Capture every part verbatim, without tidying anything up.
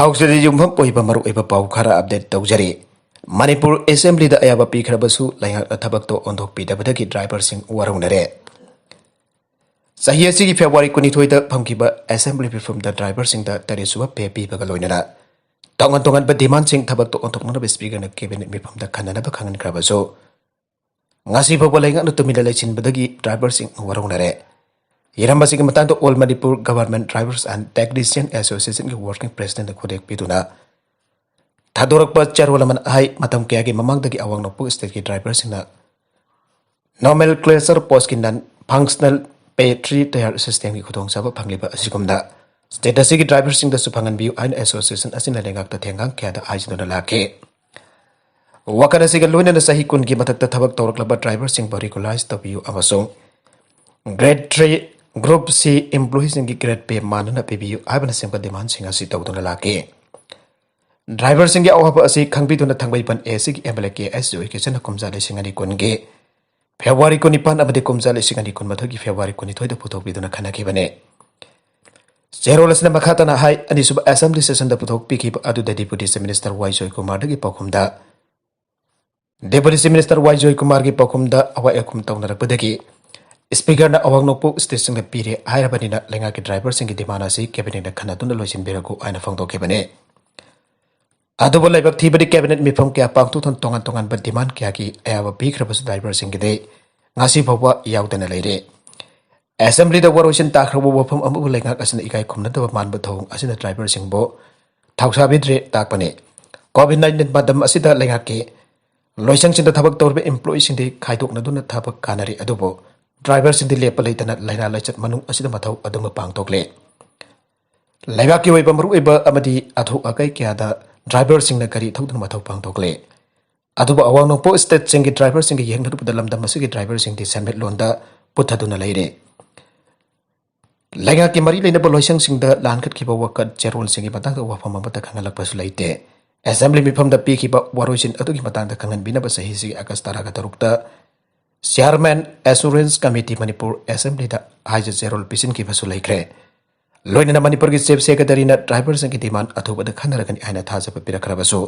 ꯍꯧꯖꯤꯛꯇꯤ ꯌꯨꯝꯐꯝ ꯑꯣꯏꯕ ꯃꯔꯨꯑꯣꯏꯕ ꯄꯥꯎ ꯈꯔ ꯑꯞꯗꯦꯠ ꯇꯧꯖꯔꯤ꯫ ꯃꯅꯤꯄꯨꯔ ꯑꯦꯁꯦꯝꯕ꯭ꯂꯤꯗ ꯑꯌꯥꯕ ꯄꯤꯈ꯭ꯔꯕꯁꯨ ꯂꯩꯉꯥꯛꯅ ꯊꯕꯛꯇꯣ ꯑꯣꯟꯊꯣꯛꯄꯤꯗꯕꯗꯒꯤ ꯗ꯭ꯔꯥꯏꯚꯔꯁꯤꯡ ꯋꯥꯔꯧꯅꯔꯦ꯫ ꯆꯍꯤ ꯑꯁꯤꯒꯤ ꯐꯦꯕ꯭ꯔꯨꯋꯥꯔꯤ ꯀꯨꯟꯅꯤꯊꯣꯏꯗ ꯐꯝꯈꯤꯕ ꯑꯦꯁꯦꯝꯕ꯭ꯂꯤ ꯃꯤꯐꯝꯗ ꯗ꯭ꯔꯥꯏꯚꯔꯁꯤꯡꯗ ꯇꯔꯦꯠ ꯁꯨꯕ ꯄꯦ ꯄꯤꯕꯒ ꯂꯣꯏꯅꯅ ꯇꯣꯉꯥꯟ ꯇꯣꯉꯥꯟꯕ ꯗꯤꯃꯥꯟꯁꯤꯡ ꯊꯕꯛꯇ ꯑꯣꯟꯊꯣꯛꯅꯅꯕ ꯁ꯭ꯄꯤꯀꯔꯅ ꯀꯦꯕꯤꯅꯦꯠ ꯃꯤꯐꯝꯗ ꯈꯟꯅꯅꯕ ꯈꯪꯍꯟꯈ꯭ꯔꯕꯁꯨ, ꯉꯁꯤ ꯐꯥꯎꯕ ꯂꯩꯉꯥꯛꯅ ꯇꯨꯃꯤꯟꯅ ꯂꯩꯁꯤꯟꯕꯗꯒꯤ ꯗ꯭ꯔꯥꯏꯚꯔꯁꯤꯡ ꯋꯥꯔꯧꯅꯔꯦ꯫ ꯍꯤꯔꯝ ꯑꯁꯤꯒꯤ ꯃꯇꯥꯡꯗ All Manipur Government Drivers and Technician Association ꯒꯤ Working President ꯅ ꯈꯨꯗꯦꯛ ꯄꯤꯗꯨꯅ ꯊꯥꯗꯣꯔꯛꯄ ꯆꯦꯔꯣꯜ ꯑꯃꯅ ꯍꯥꯏ, ꯃꯇꯝ ꯀꯌꯥꯒꯤ ꯃꯃꯥꯡꯗꯒꯤ ꯑꯋꯥꯡ ꯅꯣꯡꯄꯣꯛ ꯁ꯭ꯇꯦꯠꯀꯤ ꯗ꯭ꯔꯥꯏꯚꯔꯁꯤꯡꯅ nomenclature post ꯀꯤ non functional pay three tier system ꯒꯤ ꯈꯨꯗꯣꯡꯆꯥꯕ ꯐꯪꯂꯤꯕ ꯑꯁꯤꯒꯨꯝꯅ ꯁ꯭ꯇꯦꯠ ꯑꯁꯤꯒꯤ ꯗ꯭ꯔꯥꯏꯚꯔꯁꯤꯡꯗꯁꯨ ꯐꯪꯍꯟꯕꯤꯌꯨ ꯍꯥꯏꯅ ꯑꯦꯁꯣꯁꯤꯌꯦꯁꯟ ꯑꯁꯤꯅ ꯂꯩꯉꯥꯛꯇ ꯊꯦꯡꯒꯥꯡ ꯀꯌꯥꯗ ꯍꯥꯏꯖꯗꯨꯅ ꯂꯥꯛꯈꯤ꯫ ꯋꯥꯈꯜ ꯑꯁꯤꯒ ꯂꯣꯏꯅꯅ ꯆꯍꯤ ꯀꯨꯟꯒꯤ ꯃꯊꯛꯇ ꯊꯕꯛ ꯇꯧꯔꯛꯂꯕ ꯗ꯭ꯔꯥꯏꯚꯔꯁꯤꯡꯕꯨ ꯔꯤꯒꯨꯂꯔꯥꯏꯖ ꯇꯧꯕꯤꯌꯨ ꯑꯃꯁꯨꯡ ꯒ꯭ꯔꯦꯗ ꯊ꯭ꯔꯤ ꯒ꯭ꯔꯨꯞ ꯁꯤ ꯏꯝꯄ꯭ꯂꯣꯌꯤꯁꯤꯡꯒꯤ ꯒ꯭ꯔꯦꯗ ꯄꯦ ꯃꯥꯟꯅꯅ ꯄꯤꯕꯤꯌꯨ ꯍꯥꯏꯕꯅꯆꯤꯡꯕ ꯗꯤꯃꯥꯟꯁꯤꯡ ꯑꯁꯤ ꯇꯧꯗꯨꯅ ꯂꯥꯛꯈꯤ꯫ ꯗ꯭ꯔꯥꯏꯚꯔꯁꯤꯡꯒꯤ ꯑꯋꯥꯕ ꯑꯁꯤ ꯈꯪꯕꯤꯗꯨꯅ ꯊꯥꯡꯃꯩꯕꯟ ꯑꯦ ꯁꯤꯒꯤ ꯑꯦꯝ ꯑꯦꯜ ꯑꯦ ꯀꯦ ꯑꯦꯁ ꯖꯣꯏꯀꯤꯁꯟꯅ ꯀꯨꯝꯖꯥ ꯂꯤꯁꯤꯡ ꯑꯅꯤ ꯀꯨꯟꯒꯤ ꯐꯦꯕ꯭ꯔꯨꯋꯥꯔꯤ ꯀꯨꯟꯅꯤꯄꯥꯟ ꯑꯃꯗꯤ ꯀꯨꯝꯖꯥ ꯂꯤꯁꯤꯡ ꯑꯅꯤ ꯀꯨꯟꯃꯥꯊꯣꯏꯒꯤ ꯐꯦꯕ꯭ꯔꯨꯋꯥꯔꯤ ꯀꯨꯟꯅꯤꯊꯣꯏꯗ ꯄꯨꯊꯣꯛꯄꯤꯗꯨꯅ ꯈꯟꯅꯈꯤꯕꯅꯤ꯫ ꯆꯦꯔꯣꯜ ꯑꯁꯤꯅ ꯃꯈꯥ ꯇꯥꯅ ꯍꯥꯏ, ꯑꯅꯤꯁꯨꯕ ꯑꯦꯁꯦꯝꯕ꯭ꯂꯤ ꯁꯦꯁꯟꯗ ꯄꯨꯊꯣꯛꯄꯤꯈꯤꯕ ꯑꯗꯨꯗ ꯗꯦꯄ꯭ꯌꯨꯇꯤ ꯆꯤꯐ ꯃꯤꯅꯤꯁꯇꯔ ꯋꯥꯏ ꯖꯣꯏꯀꯨꯃꯥꯔꯗꯒꯤ ꯄꯥꯎꯈꯨꯝꯗ, ꯗꯦꯄ꯭ꯌꯨꯇꯤ ꯆꯤꯐ ꯃꯤꯅꯤꯁꯇꯔ ꯋꯥꯏ ꯖꯣꯏꯀꯨꯃꯥꯔꯒꯤ ꯄꯥꯎꯈꯨꯝꯗ ꯑꯋꯥꯏ ꯑꯈꯨꯝ ꯇꯧꯅꯔꯛꯄꯗꯒꯤ ꯁ꯭ꯄꯤꯀꯔꯅ ꯑꯋꯥꯡ ꯅꯣꯡꯄꯣꯛ ꯁ꯭ꯇꯦꯠꯁꯤꯡꯗ ꯄꯤꯔꯦ ꯍꯥꯏꯔꯕꯅꯤꯅ ꯂꯩꯉꯥꯛꯀꯤ ꯗ꯭ꯔꯥꯏꯚꯔꯁꯤꯡꯒꯤ ꯗꯤꯃꯥꯟ ꯑꯁꯤ ꯀꯦꯕꯤꯅꯦꯠꯅ ꯈꯟꯅꯗꯨꯅ ꯂꯣꯏꯁꯤꯟꯕꯤꯔꯛꯎ ꯍꯥꯏꯅ ꯐꯣꯡꯗꯣꯛꯈꯤꯕꯅꯤ꯫ ꯑꯗꯨꯕꯨ ꯂꯥꯏꯕꯛ ꯊꯤꯕꯗꯤ ꯀꯦꯕꯤꯅꯦꯠ ꯃꯤꯐꯝ ꯀꯌꯥ ꯄꯥꯡꯊꯣꯛꯇꯨꯅ ꯇꯣꯉꯥꯟ ꯇꯣꯉꯥꯟꯕ ꯗꯤꯃꯥꯟ ꯀꯌꯥꯒꯤ ꯑꯌꯥꯕ ꯄꯤꯈ꯭ꯔꯕꯁꯨ ꯗ꯭ꯔꯥꯏꯚꯔꯁꯤꯡꯒꯤꯗꯤ ꯉꯁꯤ ꯐꯥꯎꯕ ꯌꯥꯎꯗꯅ ꯂꯩꯔꯤ꯫ ꯑꯦꯁꯦꯝꯕ꯭ꯂꯤꯗ ꯋꯥꯔꯣꯏꯁꯤꯟ ꯇꯥꯈ꯭ꯔꯕ ꯋꯥꯐꯝ ꯑꯃꯕꯨ ꯂꯩꯉꯥꯛ ꯑꯁꯤꯅ ꯏꯀꯥꯏ ꯈꯨꯝꯅꯗꯕ ꯃꯥꯟꯕ ꯊꯧꯑꯣꯡ ꯑꯁꯤꯅ ꯗ꯭ꯔꯥꯏꯚꯔꯁꯤꯡꯕꯨ ꯊꯧꯁꯥꯕꯤꯗ꯭ꯔꯦ ꯇꯥꯛꯄꯅꯤ꯫ ꯀꯣꯚꯤꯗ ꯅꯥꯏꯟꯇꯤꯟ ꯃꯇꯝ ꯑꯁꯤꯗ ꯂꯩꯉꯥꯛꯀꯤ ꯂꯣꯏꯁꯪꯁꯤꯡꯗ ꯊꯕꯛ ꯇꯧꯔꯤꯕ ꯏꯝꯄ꯭ꯂꯣꯌꯤꯁꯤꯡꯗꯤ ꯈꯥꯏꯗꯣꯛꯅꯗꯨꯅ ꯊꯕꯛ ꯀꯥꯟꯅꯔꯤ, ꯑꯗꯨꯕꯨ ꯗ꯭ꯔꯥꯏꯚꯔꯁꯤꯡꯗꯤ ꯂꯦꯞꯄ ꯂꯩꯇꯅ ꯂꯥꯏꯅꯥ ꯂꯥꯏꯆꯠ ꯃꯅꯨꯡ ꯑꯁꯤꯗ ꯃꯊꯧ ꯑꯗꯨꯃꯛ ꯄꯥꯡꯊꯣꯛꯂꯤ꯫ ꯂꯩꯕꯥꯛꯀꯤ ꯑꯣꯏꯕ ꯃꯔꯨꯑꯣꯏꯕ ꯑꯃꯗꯤ ꯑꯊꯨ ꯑꯀꯥꯏ ꯀꯌꯥꯗ ꯗ꯭ꯔꯥꯏꯚꯔꯁꯤꯡꯅ ꯒꯥꯔꯤ ꯊꯧꯗꯨꯅ ꯃꯊꯧ ꯄꯥꯡꯊꯣꯛꯂꯤ꯫ ꯑꯗꯨꯕꯨ ꯑꯋꯥꯡ ꯅꯣꯡꯄꯣꯛ ꯁ꯭ꯇꯦꯠꯁꯤꯡꯒꯤ ꯗ꯭ꯔꯥꯏꯚꯔꯁꯤꯡꯒ ꯌꯦꯡꯅꯔꯨꯕꯗ ꯂꯝꯗꯝ ꯑꯁꯤꯒꯤ ꯗ꯭ꯔꯥꯏꯚꯔꯁꯤꯡꯗꯤ ꯁꯦꯟꯃꯤꯠꯂꯣꯟꯗ ꯄꯨꯊꯗꯨꯅ ꯂꯩꯔꯦ꯫ ꯂꯩꯉꯥꯛꯀꯤ ꯃꯔꯤ ꯂꯩꯅꯕ ꯂꯣꯏꯁꯪꯁꯤꯡꯗ ꯂꯥꯟꯈꯠꯈꯤꯕ ꯋꯥꯀꯠ ꯆꯦꯔꯣꯜꯁꯤꯡꯒꯤ ꯃꯇꯥꯡꯗ ꯋꯥꯐꯝ ꯑꯃꯠꯇ ꯈꯪꯍꯜꯂꯛꯄꯁꯨ ꯂꯩꯇꯦ꯫ ꯑꯦꯁꯦꯝꯕ꯭ꯂꯤ ꯃꯤꯐꯝꯗ ꯄꯤꯈꯤꯕ ꯋꯥꯔꯣꯏꯁꯤꯟ ꯑꯗꯨꯒꯤ ꯃꯇꯥꯡꯗ ꯈꯪꯍꯟꯕꯤꯅꯕ ꯆꯍꯤꯁꯤꯒꯤ ꯑꯥꯒꯁ ꯇꯔꯥꯒ ꯇꯔꯨꯛꯇ ꯆꯤꯌꯥꯔꯃꯦꯟ ꯑꯦꯁꯨꯔꯦꯟꯁ ꯀꯃꯤꯇꯤ ꯃꯅꯤꯄꯨꯔ ꯑꯦꯁꯦꯝꯕ꯭ꯂꯤꯗ ꯍꯥꯏꯖ ꯆꯦꯔꯣꯜ ꯄꯤꯁꯤꯟꯈꯤꯕꯁꯨ ꯂꯩꯈ꯭ꯔꯦ꯫ ꯂꯣꯏꯅꯅ ꯃꯅꯤꯄꯨꯔꯒꯤ ꯆꯤꯐ ꯁꯦꯀ꯭ꯔꯦꯇꯔꯤꯅ ꯗ꯭ꯔꯥꯏꯚꯔꯁꯤꯡꯒꯤ ꯗꯤꯃꯥꯟ ꯑꯊꯨꯕꯗ ꯈꯟꯅꯔꯒꯅꯤ ꯍꯥꯏꯅ ꯊꯥꯖꯕ ꯄꯤꯔꯛꯈ꯭ꯔꯕꯁꯨ,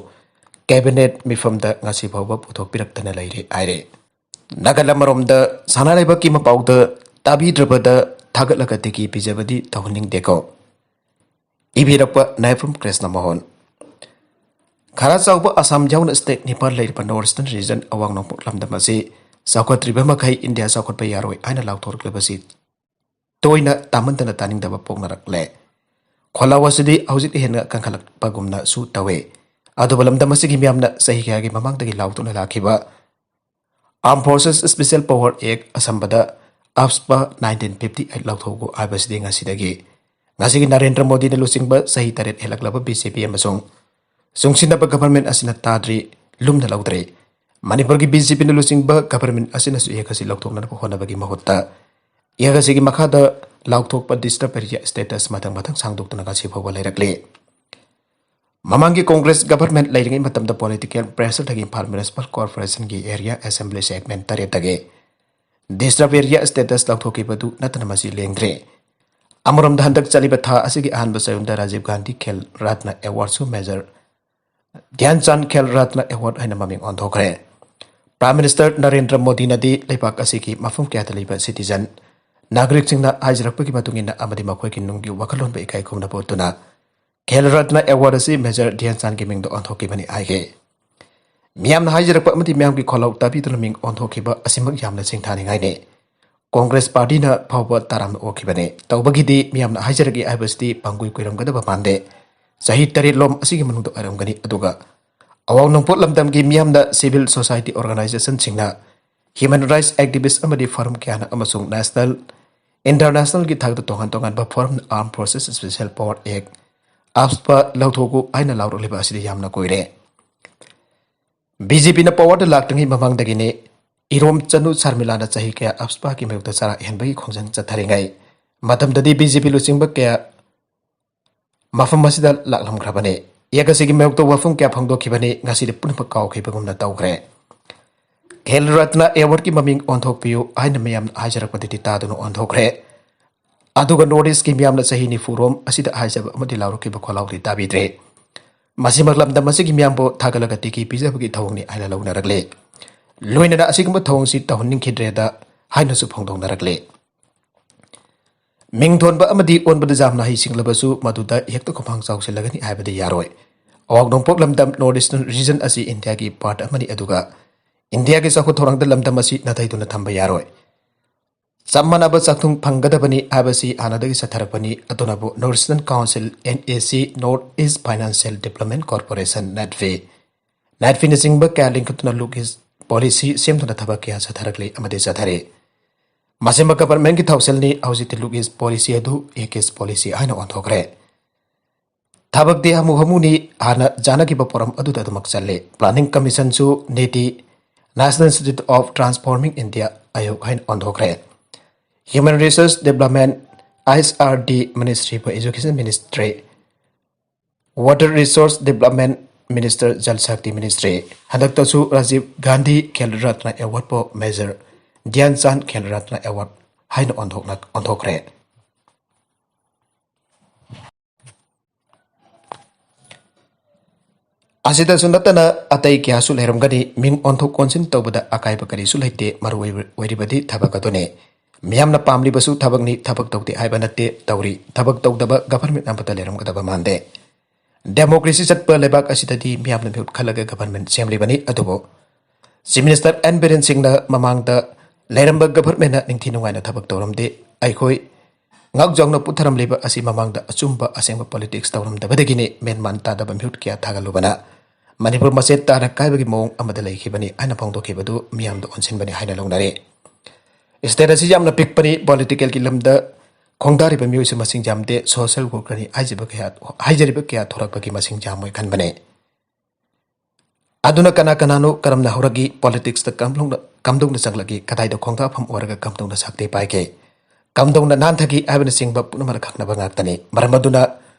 ꯀꯦꯕꯤꯅꯦꯠ ꯃꯤꯐꯝꯗ ꯉꯁꯤ ꯐꯥꯎꯕ ꯄꯨꯊꯣꯛꯄꯤꯔꯛꯇꯅ ꯂꯩꯔꯦ ꯍꯥꯏꯔꯦ꯫ ꯅꯥꯒꯥꯂꯦꯟ ꯃꯔꯣꯝꯗ ꯁꯅꯥ ꯂꯩꯕꯥꯛꯀꯤ ꯃꯄꯥꯎꯗ ꯇꯥꯕꯤꯗ꯭ꯔꯕꯗ ꯊꯥꯒꯠꯂꯒ ꯇꯤꯀꯤ ꯄꯤꯖꯕꯗꯤ ꯇꯧꯍꯟꯅꯤꯡꯗꯦꯀꯣ꯫ ꯏꯕꯤꯔꯛꯄ ꯅꯥꯏꯐꯝ ꯀ꯭ꯔꯤꯁꯅ ꯃꯣꯍꯟ꯫ ꯈꯔ ꯆꯥꯎꯕ ꯑꯁꯥꯝ ꯌꯥꯎꯅ ꯁ꯭ꯇꯦꯠ ꯅꯤꯄꯥꯟ ꯂꯩꯔꯤꯕ ꯅꯣꯔꯠ ꯏꯁꯇꯔꯟ ꯔꯤꯖꯟ ꯑꯋꯥꯡ ꯅꯣꯡꯄꯣꯛ ꯂꯝꯗꯝ ꯑꯁꯤ ꯆꯥꯎꯈꯠꯇ꯭ꯔꯤꯕ ꯃꯈꯩ ꯏꯟꯗꯤꯌꯥ ꯆꯥꯎꯈꯠꯄ ꯌꯥꯔꯣꯏ ꯍꯥꯏꯅ ꯂꯥꯎꯊꯣꯔꯛꯂꯤꯕꯁꯤ ꯇꯣꯏꯅ ꯇꯥꯃꯟꯗꯅ ꯇꯥꯅꯤꯡꯗꯕ ꯄꯣꯛꯅꯔꯛꯂꯦ꯫ ꯈꯣꯜꯂꯥꯎ ꯑꯁꯤꯗꯤ ꯍꯧꯖꯤꯛ ꯍꯦꯟꯅ ꯀꯟꯈꯠꯂꯛꯄꯒꯨꯝꯅꯁꯨ ꯇꯧꯏ꯫ ꯑꯗꯨꯕꯨ ꯂꯝꯗꯝ ꯑꯁꯤꯒꯤ ꯃꯤꯌꯥꯝꯅ ꯆꯍꯤ ꯀꯌꯥꯒꯤ ꯃꯃꯥꯡꯗꯒꯤ ꯂꯥꯎꯊꯣꯛꯅ ꯂꯥꯛꯈꯤꯕ Armed Forces Special Power Act ꯑꯁꯝꯕꯗ AFSPA nineteen fifty eight ꯂꯥꯎꯊꯣꯛꯎ ꯍꯥꯏꯕꯁꯤꯗꯤ ꯉꯁꯤꯗꯒꯤ, ꯉꯁꯤꯒꯤ ꯅꯔꯦꯟꯗ꯭ꯔ ꯃꯣꯗꯤꯅ ꯂꯨꯆꯤꯡꯕ ꯆꯍꯤ ꯇꯔꯦꯠ ꯍꯦꯜꯂꯛꯂꯕ ꯕꯤ ꯖꯦ ꯄꯤ ꯑꯃꯁꯨꯡ ꯆꯨꯡꯁꯤꯟꯅꯕ ꯒꯚꯔꯟꯃꯦꯟꯠ ꯑꯁꯤꯅ ꯇꯥꯗ꯭ꯔꯤ, ꯂꯨꯝꯅ ꯂꯧꯗ꯭ꯔꯤ꯫ ꯃꯅꯤꯄꯨꯔꯒꯤ ꯕꯤ ꯖꯦ ꯄꯤꯅ ꯂꯨꯆꯤꯡꯕ ꯒꯚꯔꯟꯃꯦꯟꯠ ꯑꯁꯤꯅꯁꯨ ꯑꯦꯛ ꯑꯁꯤ ꯂꯧꯊꯣꯛꯅꯅꯕ ꯍꯣꯠꯅꯕꯒꯤ ꯃꯍꯨꯠꯇ, ꯑꯦꯛ ꯑꯁꯤꯒꯤ ꯃꯈꯥꯗ ꯂꯥꯎꯊꯣꯛꯄ ꯗꯤꯁꯇꯔꯕ ꯑꯦꯔꯤꯌꯥ ꯁ꯭ꯇꯦꯇꯁ ꯃꯊꯪ ꯃꯊꯪ ꯁꯥꯡꯗꯣꯛꯇꯨꯅ ꯉꯁꯤ ꯐꯥꯎꯕ ꯂꯩꯔꯛꯂꯤ꯫ ꯃꯃꯥꯡꯒꯤ ꯀꯣꯡꯒ꯭ꯔꯦꯁ ꯒꯚꯔꯟꯃꯦꯟꯠ ꯂꯩꯔꯤꯉꯩ ꯃꯇꯝꯗ ꯄꯣꯂꯤꯇꯤꯀꯦꯜ ꯄ꯭ꯔꯦꯁꯔꯗꯒꯤ ꯏꯝꯐꯥꯜ ꯃ꯭ꯌꯨꯅꯤꯁꯤꯄꯥꯜ ꯀꯣꯔꯄꯣꯔꯦꯁꯟꯒꯤ ꯑꯦꯔꯤꯌꯥ ꯑꯦꯁꯦꯝꯕ꯭ꯂꯤ ꯁꯦꯒꯃꯦꯟꯠ ꯇꯔꯦꯠꯇꯒꯤ ꯗꯤꯁꯇꯔꯕ ꯑꯦꯔꯤꯌꯥ ꯁ꯭ꯇꯦꯇꯁ ꯂꯧꯊꯣꯛꯈꯤꯕꯗꯨ ꯅꯠꯇꯅ ꯃꯁꯤ ꯂꯦꯡꯗ꯭ꯔꯦ꯫ ꯑꯃꯔꯣꯝꯗ ꯍꯟꯗꯛ ꯆꯠꯂꯤꯕ ꯊꯥ ꯑꯁꯤꯒꯤ ꯑꯍꯥꯟꯕ ꯆꯌꯣꯜꯗ ꯔꯥꯖꯤꯕ ꯒꯥꯟꯙꯤ ꯈꯦꯜ ꯔꯠꯅ ꯑꯦꯋꯥꯔꯗꯁꯨ ꯃꯦꯖꯔ ꯙ꯭ꯌꯥꯟ ꯆꯥꯟꯗ ꯈꯦꯜ ꯔꯠꯅ ꯑꯦꯋꯥꯔꯗ ꯍꯥꯏꯅ ꯃꯃꯤꯡ ꯑꯣꯟꯊꯣꯛꯈ꯭ꯔꯦ꯫ ꯄ꯭ꯔꯥꯏꯝ ꯃꯤꯅꯤꯁꯇꯔ ꯅꯔꯦꯟꯗ꯭ꯔ ꯃꯣꯗꯤꯅꯗꯤ ꯂꯩꯕꯥꯛ ꯑꯁꯤꯒꯤ ꯃꯐꯝ ꯀꯌꯥꯗ ꯂꯩꯕ ꯁꯤꯇꯤꯖꯟ ꯅꯥꯒꯔꯤꯛꯁꯤꯡꯅ ꯍꯥꯏꯖꯔꯛꯄꯒꯤ ꯃꯇꯨꯡ ꯏꯟꯅ ꯑꯃꯗꯤ ꯃꯈꯣꯏꯒꯤ ꯅꯨꯡꯒꯤ ꯋꯥꯈꯜꯂꯣꯟꯕꯨ ꯏꯀꯥꯏ ꯈꯨꯝꯅꯕ ꯎꯠꯇꯨꯅ ꯈꯦꯜ ꯔꯠꯅ ꯑꯦꯋꯥꯔꯗ ꯑꯁꯤ ꯃꯦꯖꯔ ꯙ꯭ꯌꯥꯟ ꯆꯥꯟꯗꯒꯤ ꯃꯤꯡꯗ ꯑꯣꯟꯊꯣꯛꯈꯤꯕꯅꯤ ꯍꯥꯏꯈꯤ꯫ ꯃꯤꯌꯥꯝꯅ ꯍꯥꯏꯖꯔꯛꯄ ꯑꯃꯗꯤ ꯃꯤꯌꯥꯝꯒꯤ ꯈꯣꯜꯂꯥꯎ ꯇꯥꯕꯤꯗꯨꯅ ꯃꯤꯡ ꯑꯣꯟꯊꯣꯛꯈꯤꯕ ꯑꯁꯤꯃꯛ ꯌꯥꯝꯅ ꯁꯤꯡꯊꯥꯅꯤꯡꯉꯥꯏꯅꯤ꯫ ꯀꯣꯡꯒ꯭ꯔꯦꯁ ꯄꯥꯔꯇꯤꯅ ꯐꯥꯎꯕ ꯇꯔꯥꯝꯅ ꯑꯣꯛꯈꯤꯕꯅꯤ꯫ ꯇꯧꯕꯒꯤꯗꯤ ꯃꯤꯌꯥꯝꯅ ꯍꯥꯏꯖꯔꯛꯏ ꯍꯥꯏꯕꯁꯤꯗꯤ ꯄꯥꯡꯒꯨꯏ ꯀꯨꯏꯔꯝꯒꯗꯕ ꯃꯥꯟꯗꯦ꯫ ꯆꯍꯤ ꯇꯔꯦꯠꯂꯣꯝ ꯑꯁꯤꯒꯤ ꯃꯅꯨꯡꯗ ꯑꯣꯏꯔꯝꯒꯅꯤ꯫ ꯑꯗꯨꯒ ꯑꯋꯥꯡ ꯅꯣꯡꯄꯣꯛ ꯂꯝꯗꯝꯒꯤ ꯃꯤꯌꯥꯝꯅ, ꯁꯤꯚꯤꯜ ꯁꯣꯁꯥꯏꯇꯤ ꯑꯣꯔꯒꯅꯥꯏꯖꯦꯁꯟꯁꯤꯡꯅ, ꯍ꯭ꯌꯨꯃꯦꯟ ꯔꯥꯏꯠꯁ ꯑꯦꯛꯇꯤꯚꯤꯁ꯭ꯠ ꯑꯃꯗꯤ ꯐꯣꯔꯝ ꯀꯌꯥꯅ ꯑꯃꯁꯨꯡ ꯅꯦꯁꯅꯦꯜ, ꯏꯟꯇꯔꯅꯦꯁꯅꯦꯜꯒꯤ ꯊꯥꯛꯇ ꯇꯣꯉꯥꯟ ꯇꯣꯉꯥꯟꯕ ꯐꯣꯔꯝꯅ Armed Forces Special Power Act, AFSPA ꯂꯧꯊꯣꯛꯎ ꯍꯥꯏꯅ ꯂꯥꯎꯔꯛꯂꯤꯕ ꯑꯁꯤꯗꯤ ꯌꯥꯝꯅ ꯀꯨꯏꯔꯦ꯫ ꯕꯤ ꯖꯦ ꯄꯤꯅ ꯄꯋꯥꯔꯗ ꯂꯥꯛꯇ꯭ꯔꯤꯉꯩ ꯃꯃꯥꯡꯗꯒꯤꯅꯤ ꯏꯔꯣꯝ ꯆꯅꯨ ꯁꯔꯃꯤꯂꯥꯅ ꯆꯍꯤ ꯀꯌꯥ AFSPAꯒꯤ ꯃꯥꯌꯣꯛꯇ ꯆꯔꯥ ꯍꯦꯟꯕꯒꯤ ꯈꯣꯡꯖꯪ ꯆꯠꯊꯔꯤꯉꯩ ꯃꯇꯝꯗꯗꯤ ꯕꯤ ꯖꯦ ꯄꯤ ꯂꯨꯆꯤꯡꯕ ꯀꯌꯥ ꯃꯐꯝ ꯑꯁꯤꯗ ꯂꯥꯛꯂꯝꯈ꯭ꯔꯕꯅꯤ꯫ ꯑꯦꯛ ꯑꯁꯤꯒꯤ ꯃꯥꯌꯣꯛꯇ ꯋꯥꯐꯝ ꯀꯌꯥ ꯐꯣꯡꯗꯣꯛꯈꯤꯕꯅꯤ, ꯉꯁꯤꯗꯤ ꯄꯨꯝꯅꯃꯛ ꯀꯥꯎꯈꯤꯕꯒꯨꯝꯅ ꯇꯧꯈ꯭ꯔꯦ꯫ ꯈꯦꯜ ꯔꯠꯅ ꯑꯦꯋꯥꯔꯗꯀꯤ ꯃꯃꯤꯡ ꯑꯣꯟꯊꯣꯛꯄꯤꯌꯨ ꯍꯥꯏꯅ ꯃꯌꯥꯝꯅ ꯍꯥꯏꯖꯔꯛꯄꯗꯨꯗꯤ ꯇꯥꯗꯨꯅ ꯑꯣꯟꯊꯣꯛꯈ꯭ꯔꯦ꯫ ꯑꯗꯨꯒ North Eastꯀꯤ ꯃꯤꯌꯥꯝꯅ ꯆꯍꯤ ꯅꯤꯐꯨ ꯔꯣꯝ ꯑꯁꯤꯗ ꯍꯥꯏꯖꯕ ꯑꯃꯗꯤ ꯂꯥꯎꯔꯛꯈꯤꯕ ꯈꯣꯜꯂꯥꯎꯗꯤ ꯇꯥꯕꯤꯗ꯭ꯔꯦ꯫ ꯃꯁꯤꯃꯛ ꯂꯝꯗꯝ ꯑꯁꯤꯒꯤ ꯃꯤꯌꯥꯝꯕꯨ ꯊꯥꯒꯠꯂꯒ ꯇꯤꯀꯤ ꯄꯤꯖꯕꯒꯤ ꯊꯧꯑꯣꯡꯅꯤ ꯍꯥꯏꯅ ꯂꯧꯅꯔꯛꯂꯦ꯫ ꯂꯣꯏꯅꯅ ꯑꯁꯤꯒꯨꯝꯕ ꯊꯧꯑꯣꯡꯁꯤ ꯇꯧꯍꯟꯅꯤꯡꯈꯤꯗ꯭ꯔꯦꯗ ꯍꯥꯏꯅꯁꯨ ꯐꯣꯡꯗꯣꯛꯅꯔꯛꯂꯦ꯫ ꯃꯤꯡꯊꯣꯟꯕ ꯑꯃꯗꯤ ꯑꯣꯟꯕꯗ ꯌꯥꯝꯅ ꯍꯩꯁꯤꯡꯂꯕꯁꯨ ꯃꯗꯨꯗ ꯍꯦꯛꯇ ꯈꯣꯡꯐꯥꯡ ꯆꯥꯎꯁꯤꯜꯂꯒꯅꯤ ꯍꯥꯏꯕꯗꯤ ꯌꯥꯔꯣꯏ꯫ ꯑꯋꯥꯡ ꯅꯣꯡꯄꯣꯛ ꯂꯝꯗꯝ North Eastern Region ꯑꯁꯤ ꯏꯟꯗꯤꯌꯥꯒꯤ part ꯑꯃꯅꯤ, ꯑꯗꯨꯒ ꯏꯟꯗꯤꯌꯥꯒꯤ ꯆꯥꯎꯈꯠ ꯊꯧꯔꯥꯡꯗ ꯂꯝꯗꯝ ꯑꯁꯤ ꯅꯥꯊꯩꯗꯨꯅ ꯊꯝꯕ ꯌꯥꯔꯣꯏ꯫ ꯆꯞ ꯃꯥꯟꯅꯕ ꯆꯥꯛꯊꯨꯡ ꯐꯪꯒꯗꯕꯅꯤ ꯍꯥꯏꯕꯁꯤ ꯍꯥꯟꯅꯗꯒꯤ ꯆꯠꯊꯔꯛꯄꯅꯤ꯫ ꯑꯗꯨꯅꯕꯨ North Eastern Council, NEC, North East Financial Development Corporation, NEDFI, NEDFIꯅꯆꯤꯡꯕ ꯀꯌꯥ ꯂꯤꯡꯈꯠꯇꯨꯅ Look East Policy ꯁꯦꯝꯗꯨꯅ ꯊꯕꯛ ꯀꯌꯥ ꯆꯠꯊꯔꯛꯂꯤ ꯑꯃꯗꯤ ꯆꯠꯊꯔꯤ꯫ ꯃꯁꯤꯃ governmentꯀꯤ ꯊꯧꯁꯤꯜꯅꯤ꯫ ꯍꯧꯖꯤꯛꯇꯤ Look East Policy ꯑꯗꯨ Act East Policy ꯍꯥꯏꯅ ꯑꯣꯟꯊꯣꯛꯈ꯭ꯔꯦ꯫ ꯊꯕꯛꯇꯤ ꯍꯥꯃꯨ ꯍꯥꯃꯨꯅꯤ꯫ ꯍꯥꯟꯅ ꯆꯥꯅꯈꯤꯕ ꯄꯣꯔꯝ ꯑꯗꯨꯗ ꯑꯗꯨꯃꯛ ꯆꯠꯂꯤ꯫ Planning Commissionꯁꯨ NETI, National Institute of Transforming India, ꯑꯥꯌꯣꯒ ꯍꯥꯏꯅ ꯑꯣꯟꯊꯣꯛꯈ꯭ꯔꯦ꯫ Human Resource Development, HRD Ministry for Education Ministry, Water Resource Development Minister, Jal Shakti Ministry, ꯍꯟꯗꯛꯇꯁꯨ Rajiv Gandhi Khel Ratna Award for Major Dhyan Chand Khel Ratna Award ꯍꯥꯏꯅ ꯑꯣꯟꯊꯣꯛꯅ ꯑꯣꯟꯊꯣꯛꯈ꯭ꯔꯦ꯫ ꯑꯁꯤꯗꯁꯨ ꯅꯠꯇꯅ ꯑꯇꯩ ꯀꯌꯥꯁꯨ ꯂꯩꯔꯝꯒꯅꯤ꯫ ꯃꯤꯡ ꯑꯣꯟꯊꯣꯛ ꯑꯣꯟꯁꯤꯟ ꯇꯧꯕꯗ ꯑꯀꯥꯏꯕ ꯀꯔꯤꯁꯨ ꯂꯩꯇꯦ꯫ ꯃꯔꯨ ꯑꯣꯏꯔꯤꯕꯗꯤ ꯊꯕꯛ ꯑꯗꯨꯅꯤ꯫ ꯃꯤꯌꯥꯝꯅ ꯄꯥꯝꯂꯤꯕꯁꯨ ꯊꯕꯛꯅꯤ꯫ ꯊꯕꯛ ꯇꯧꯗꯦ ꯍꯥꯏꯕ ꯅꯠꯇꯦ, ꯇꯧꯔꯤ꯫ ꯊꯕꯛ ꯇꯧꯗꯕ government ꯑꯃꯠꯇ ꯂꯩꯔꯝꯒꯗꯕ ꯃꯥꯟꯗꯦ꯫ Democracy ꯆꯠꯄ ꯂꯩꯕꯥꯛ ꯑꯁꯤꯗꯗꯤ ꯃꯤꯌꯥꯝꯅ ꯃꯤꯍꯨꯠ ꯈꯜꯂꯒ government ꯁꯦꯝꯂꯤꯕꯅꯤ꯫ ꯑꯗꯨꯕꯨ Chief Minister N Biren Singhꯅ ꯃꯃꯥꯡꯗ ꯂꯩꯔꯝꯕ governmentꯅ ꯅꯤꯡꯊꯤ ꯅꯨꯡꯉꯥꯏꯅ ꯊꯕꯛ ꯇꯧꯔꯝꯗꯦ꯫ ꯑꯩꯈꯣꯏ ꯉꯥꯛ ꯆꯥꯎꯅ ꯄꯨꯊꯔꯝꯂꯤꯕ ꯑꯁꯤ ꯃꯃꯥꯡꯗ ꯑꯆꯨꯝꯕ ꯑꯁꯦꯡꯕ politics ꯇꯧꯔꯝꯗꯕꯗꯒꯤꯅꯤ꯫ ꯃꯦꯟ ꯃꯥꯟ ꯇꯥꯗꯕ ꯃꯤꯍꯨꯠ ꯀꯌꯥ ꯊꯥꯒꯠꯂꯨꯕꯅ ꯃꯅꯤꯄꯨꯔ ꯃꯆꯦꯠ ꯇꯥꯅ ꯀꯥꯏꯕꯒꯤ ꯃꯑꯣꯡ ꯑꯃꯗ ꯂꯩꯈꯤꯕꯅꯤ ꯍꯥꯏꯅ ꯐꯣꯡꯗꯣꯛꯈꯤꯕꯗꯨ ꯃꯤꯌꯥꯝꯗ ꯑꯣꯟꯁꯤꯟꯕꯅꯤ ꯍꯥꯏꯅ ꯂꯧꯅꯔꯦ꯫ State ꯑꯁꯤ ꯌꯥꯝꯅ ꯄꯤꯛꯄꯅꯤ꯫ Politicalꯒꯤ ꯂꯝꯗ ꯈꯣꯡꯗꯥꯔꯤꯕ ꯃꯤꯑꯣꯏꯁꯨ ꯃꯁꯤꯡ ꯌꯥꯝꯗꯦ꯫ Social workerꯅꯤ ꯍꯥꯏꯖꯕ ꯀꯌꯥ, ꯍꯥꯏꯖꯔꯤꯕ ꯀꯌꯥ ꯊꯣꯔꯛꯄꯒꯤ ꯃꯁꯤꯡ ꯌꯥꯝꯃꯣꯏ ꯈꯟꯕꯅꯦ꯫ ꯑꯗꯨꯅ ꯀꯅꯥ ꯀꯅꯥꯅꯣ, ꯀꯔꯝꯅ ꯍꯧꯔꯛꯏ, politicsꯇ ꯀꯝꯗꯧꯅ, ꯀꯝꯗꯧꯅ ꯆꯪꯂꯛꯏ, ꯀꯗꯥꯏꯗ ꯈꯣꯡꯗꯥꯐꯝ ꯑꯣꯏꯔꯒ ꯀꯝꯗꯧꯅ ꯁꯛꯇꯤ ꯄꯥꯏꯒꯦ, ꯀꯝꯗꯧꯅ ꯅꯥꯟꯊꯈꯤ ꯍꯥꯏꯕꯅꯆꯤꯡꯕ ꯄꯨꯝꯅꯃꯛ ꯈꯪꯅꯕ ꯉꯥꯛꯇꯅꯤ꯫ ꯃꯔꯝ ꯑꯗꯨꯅ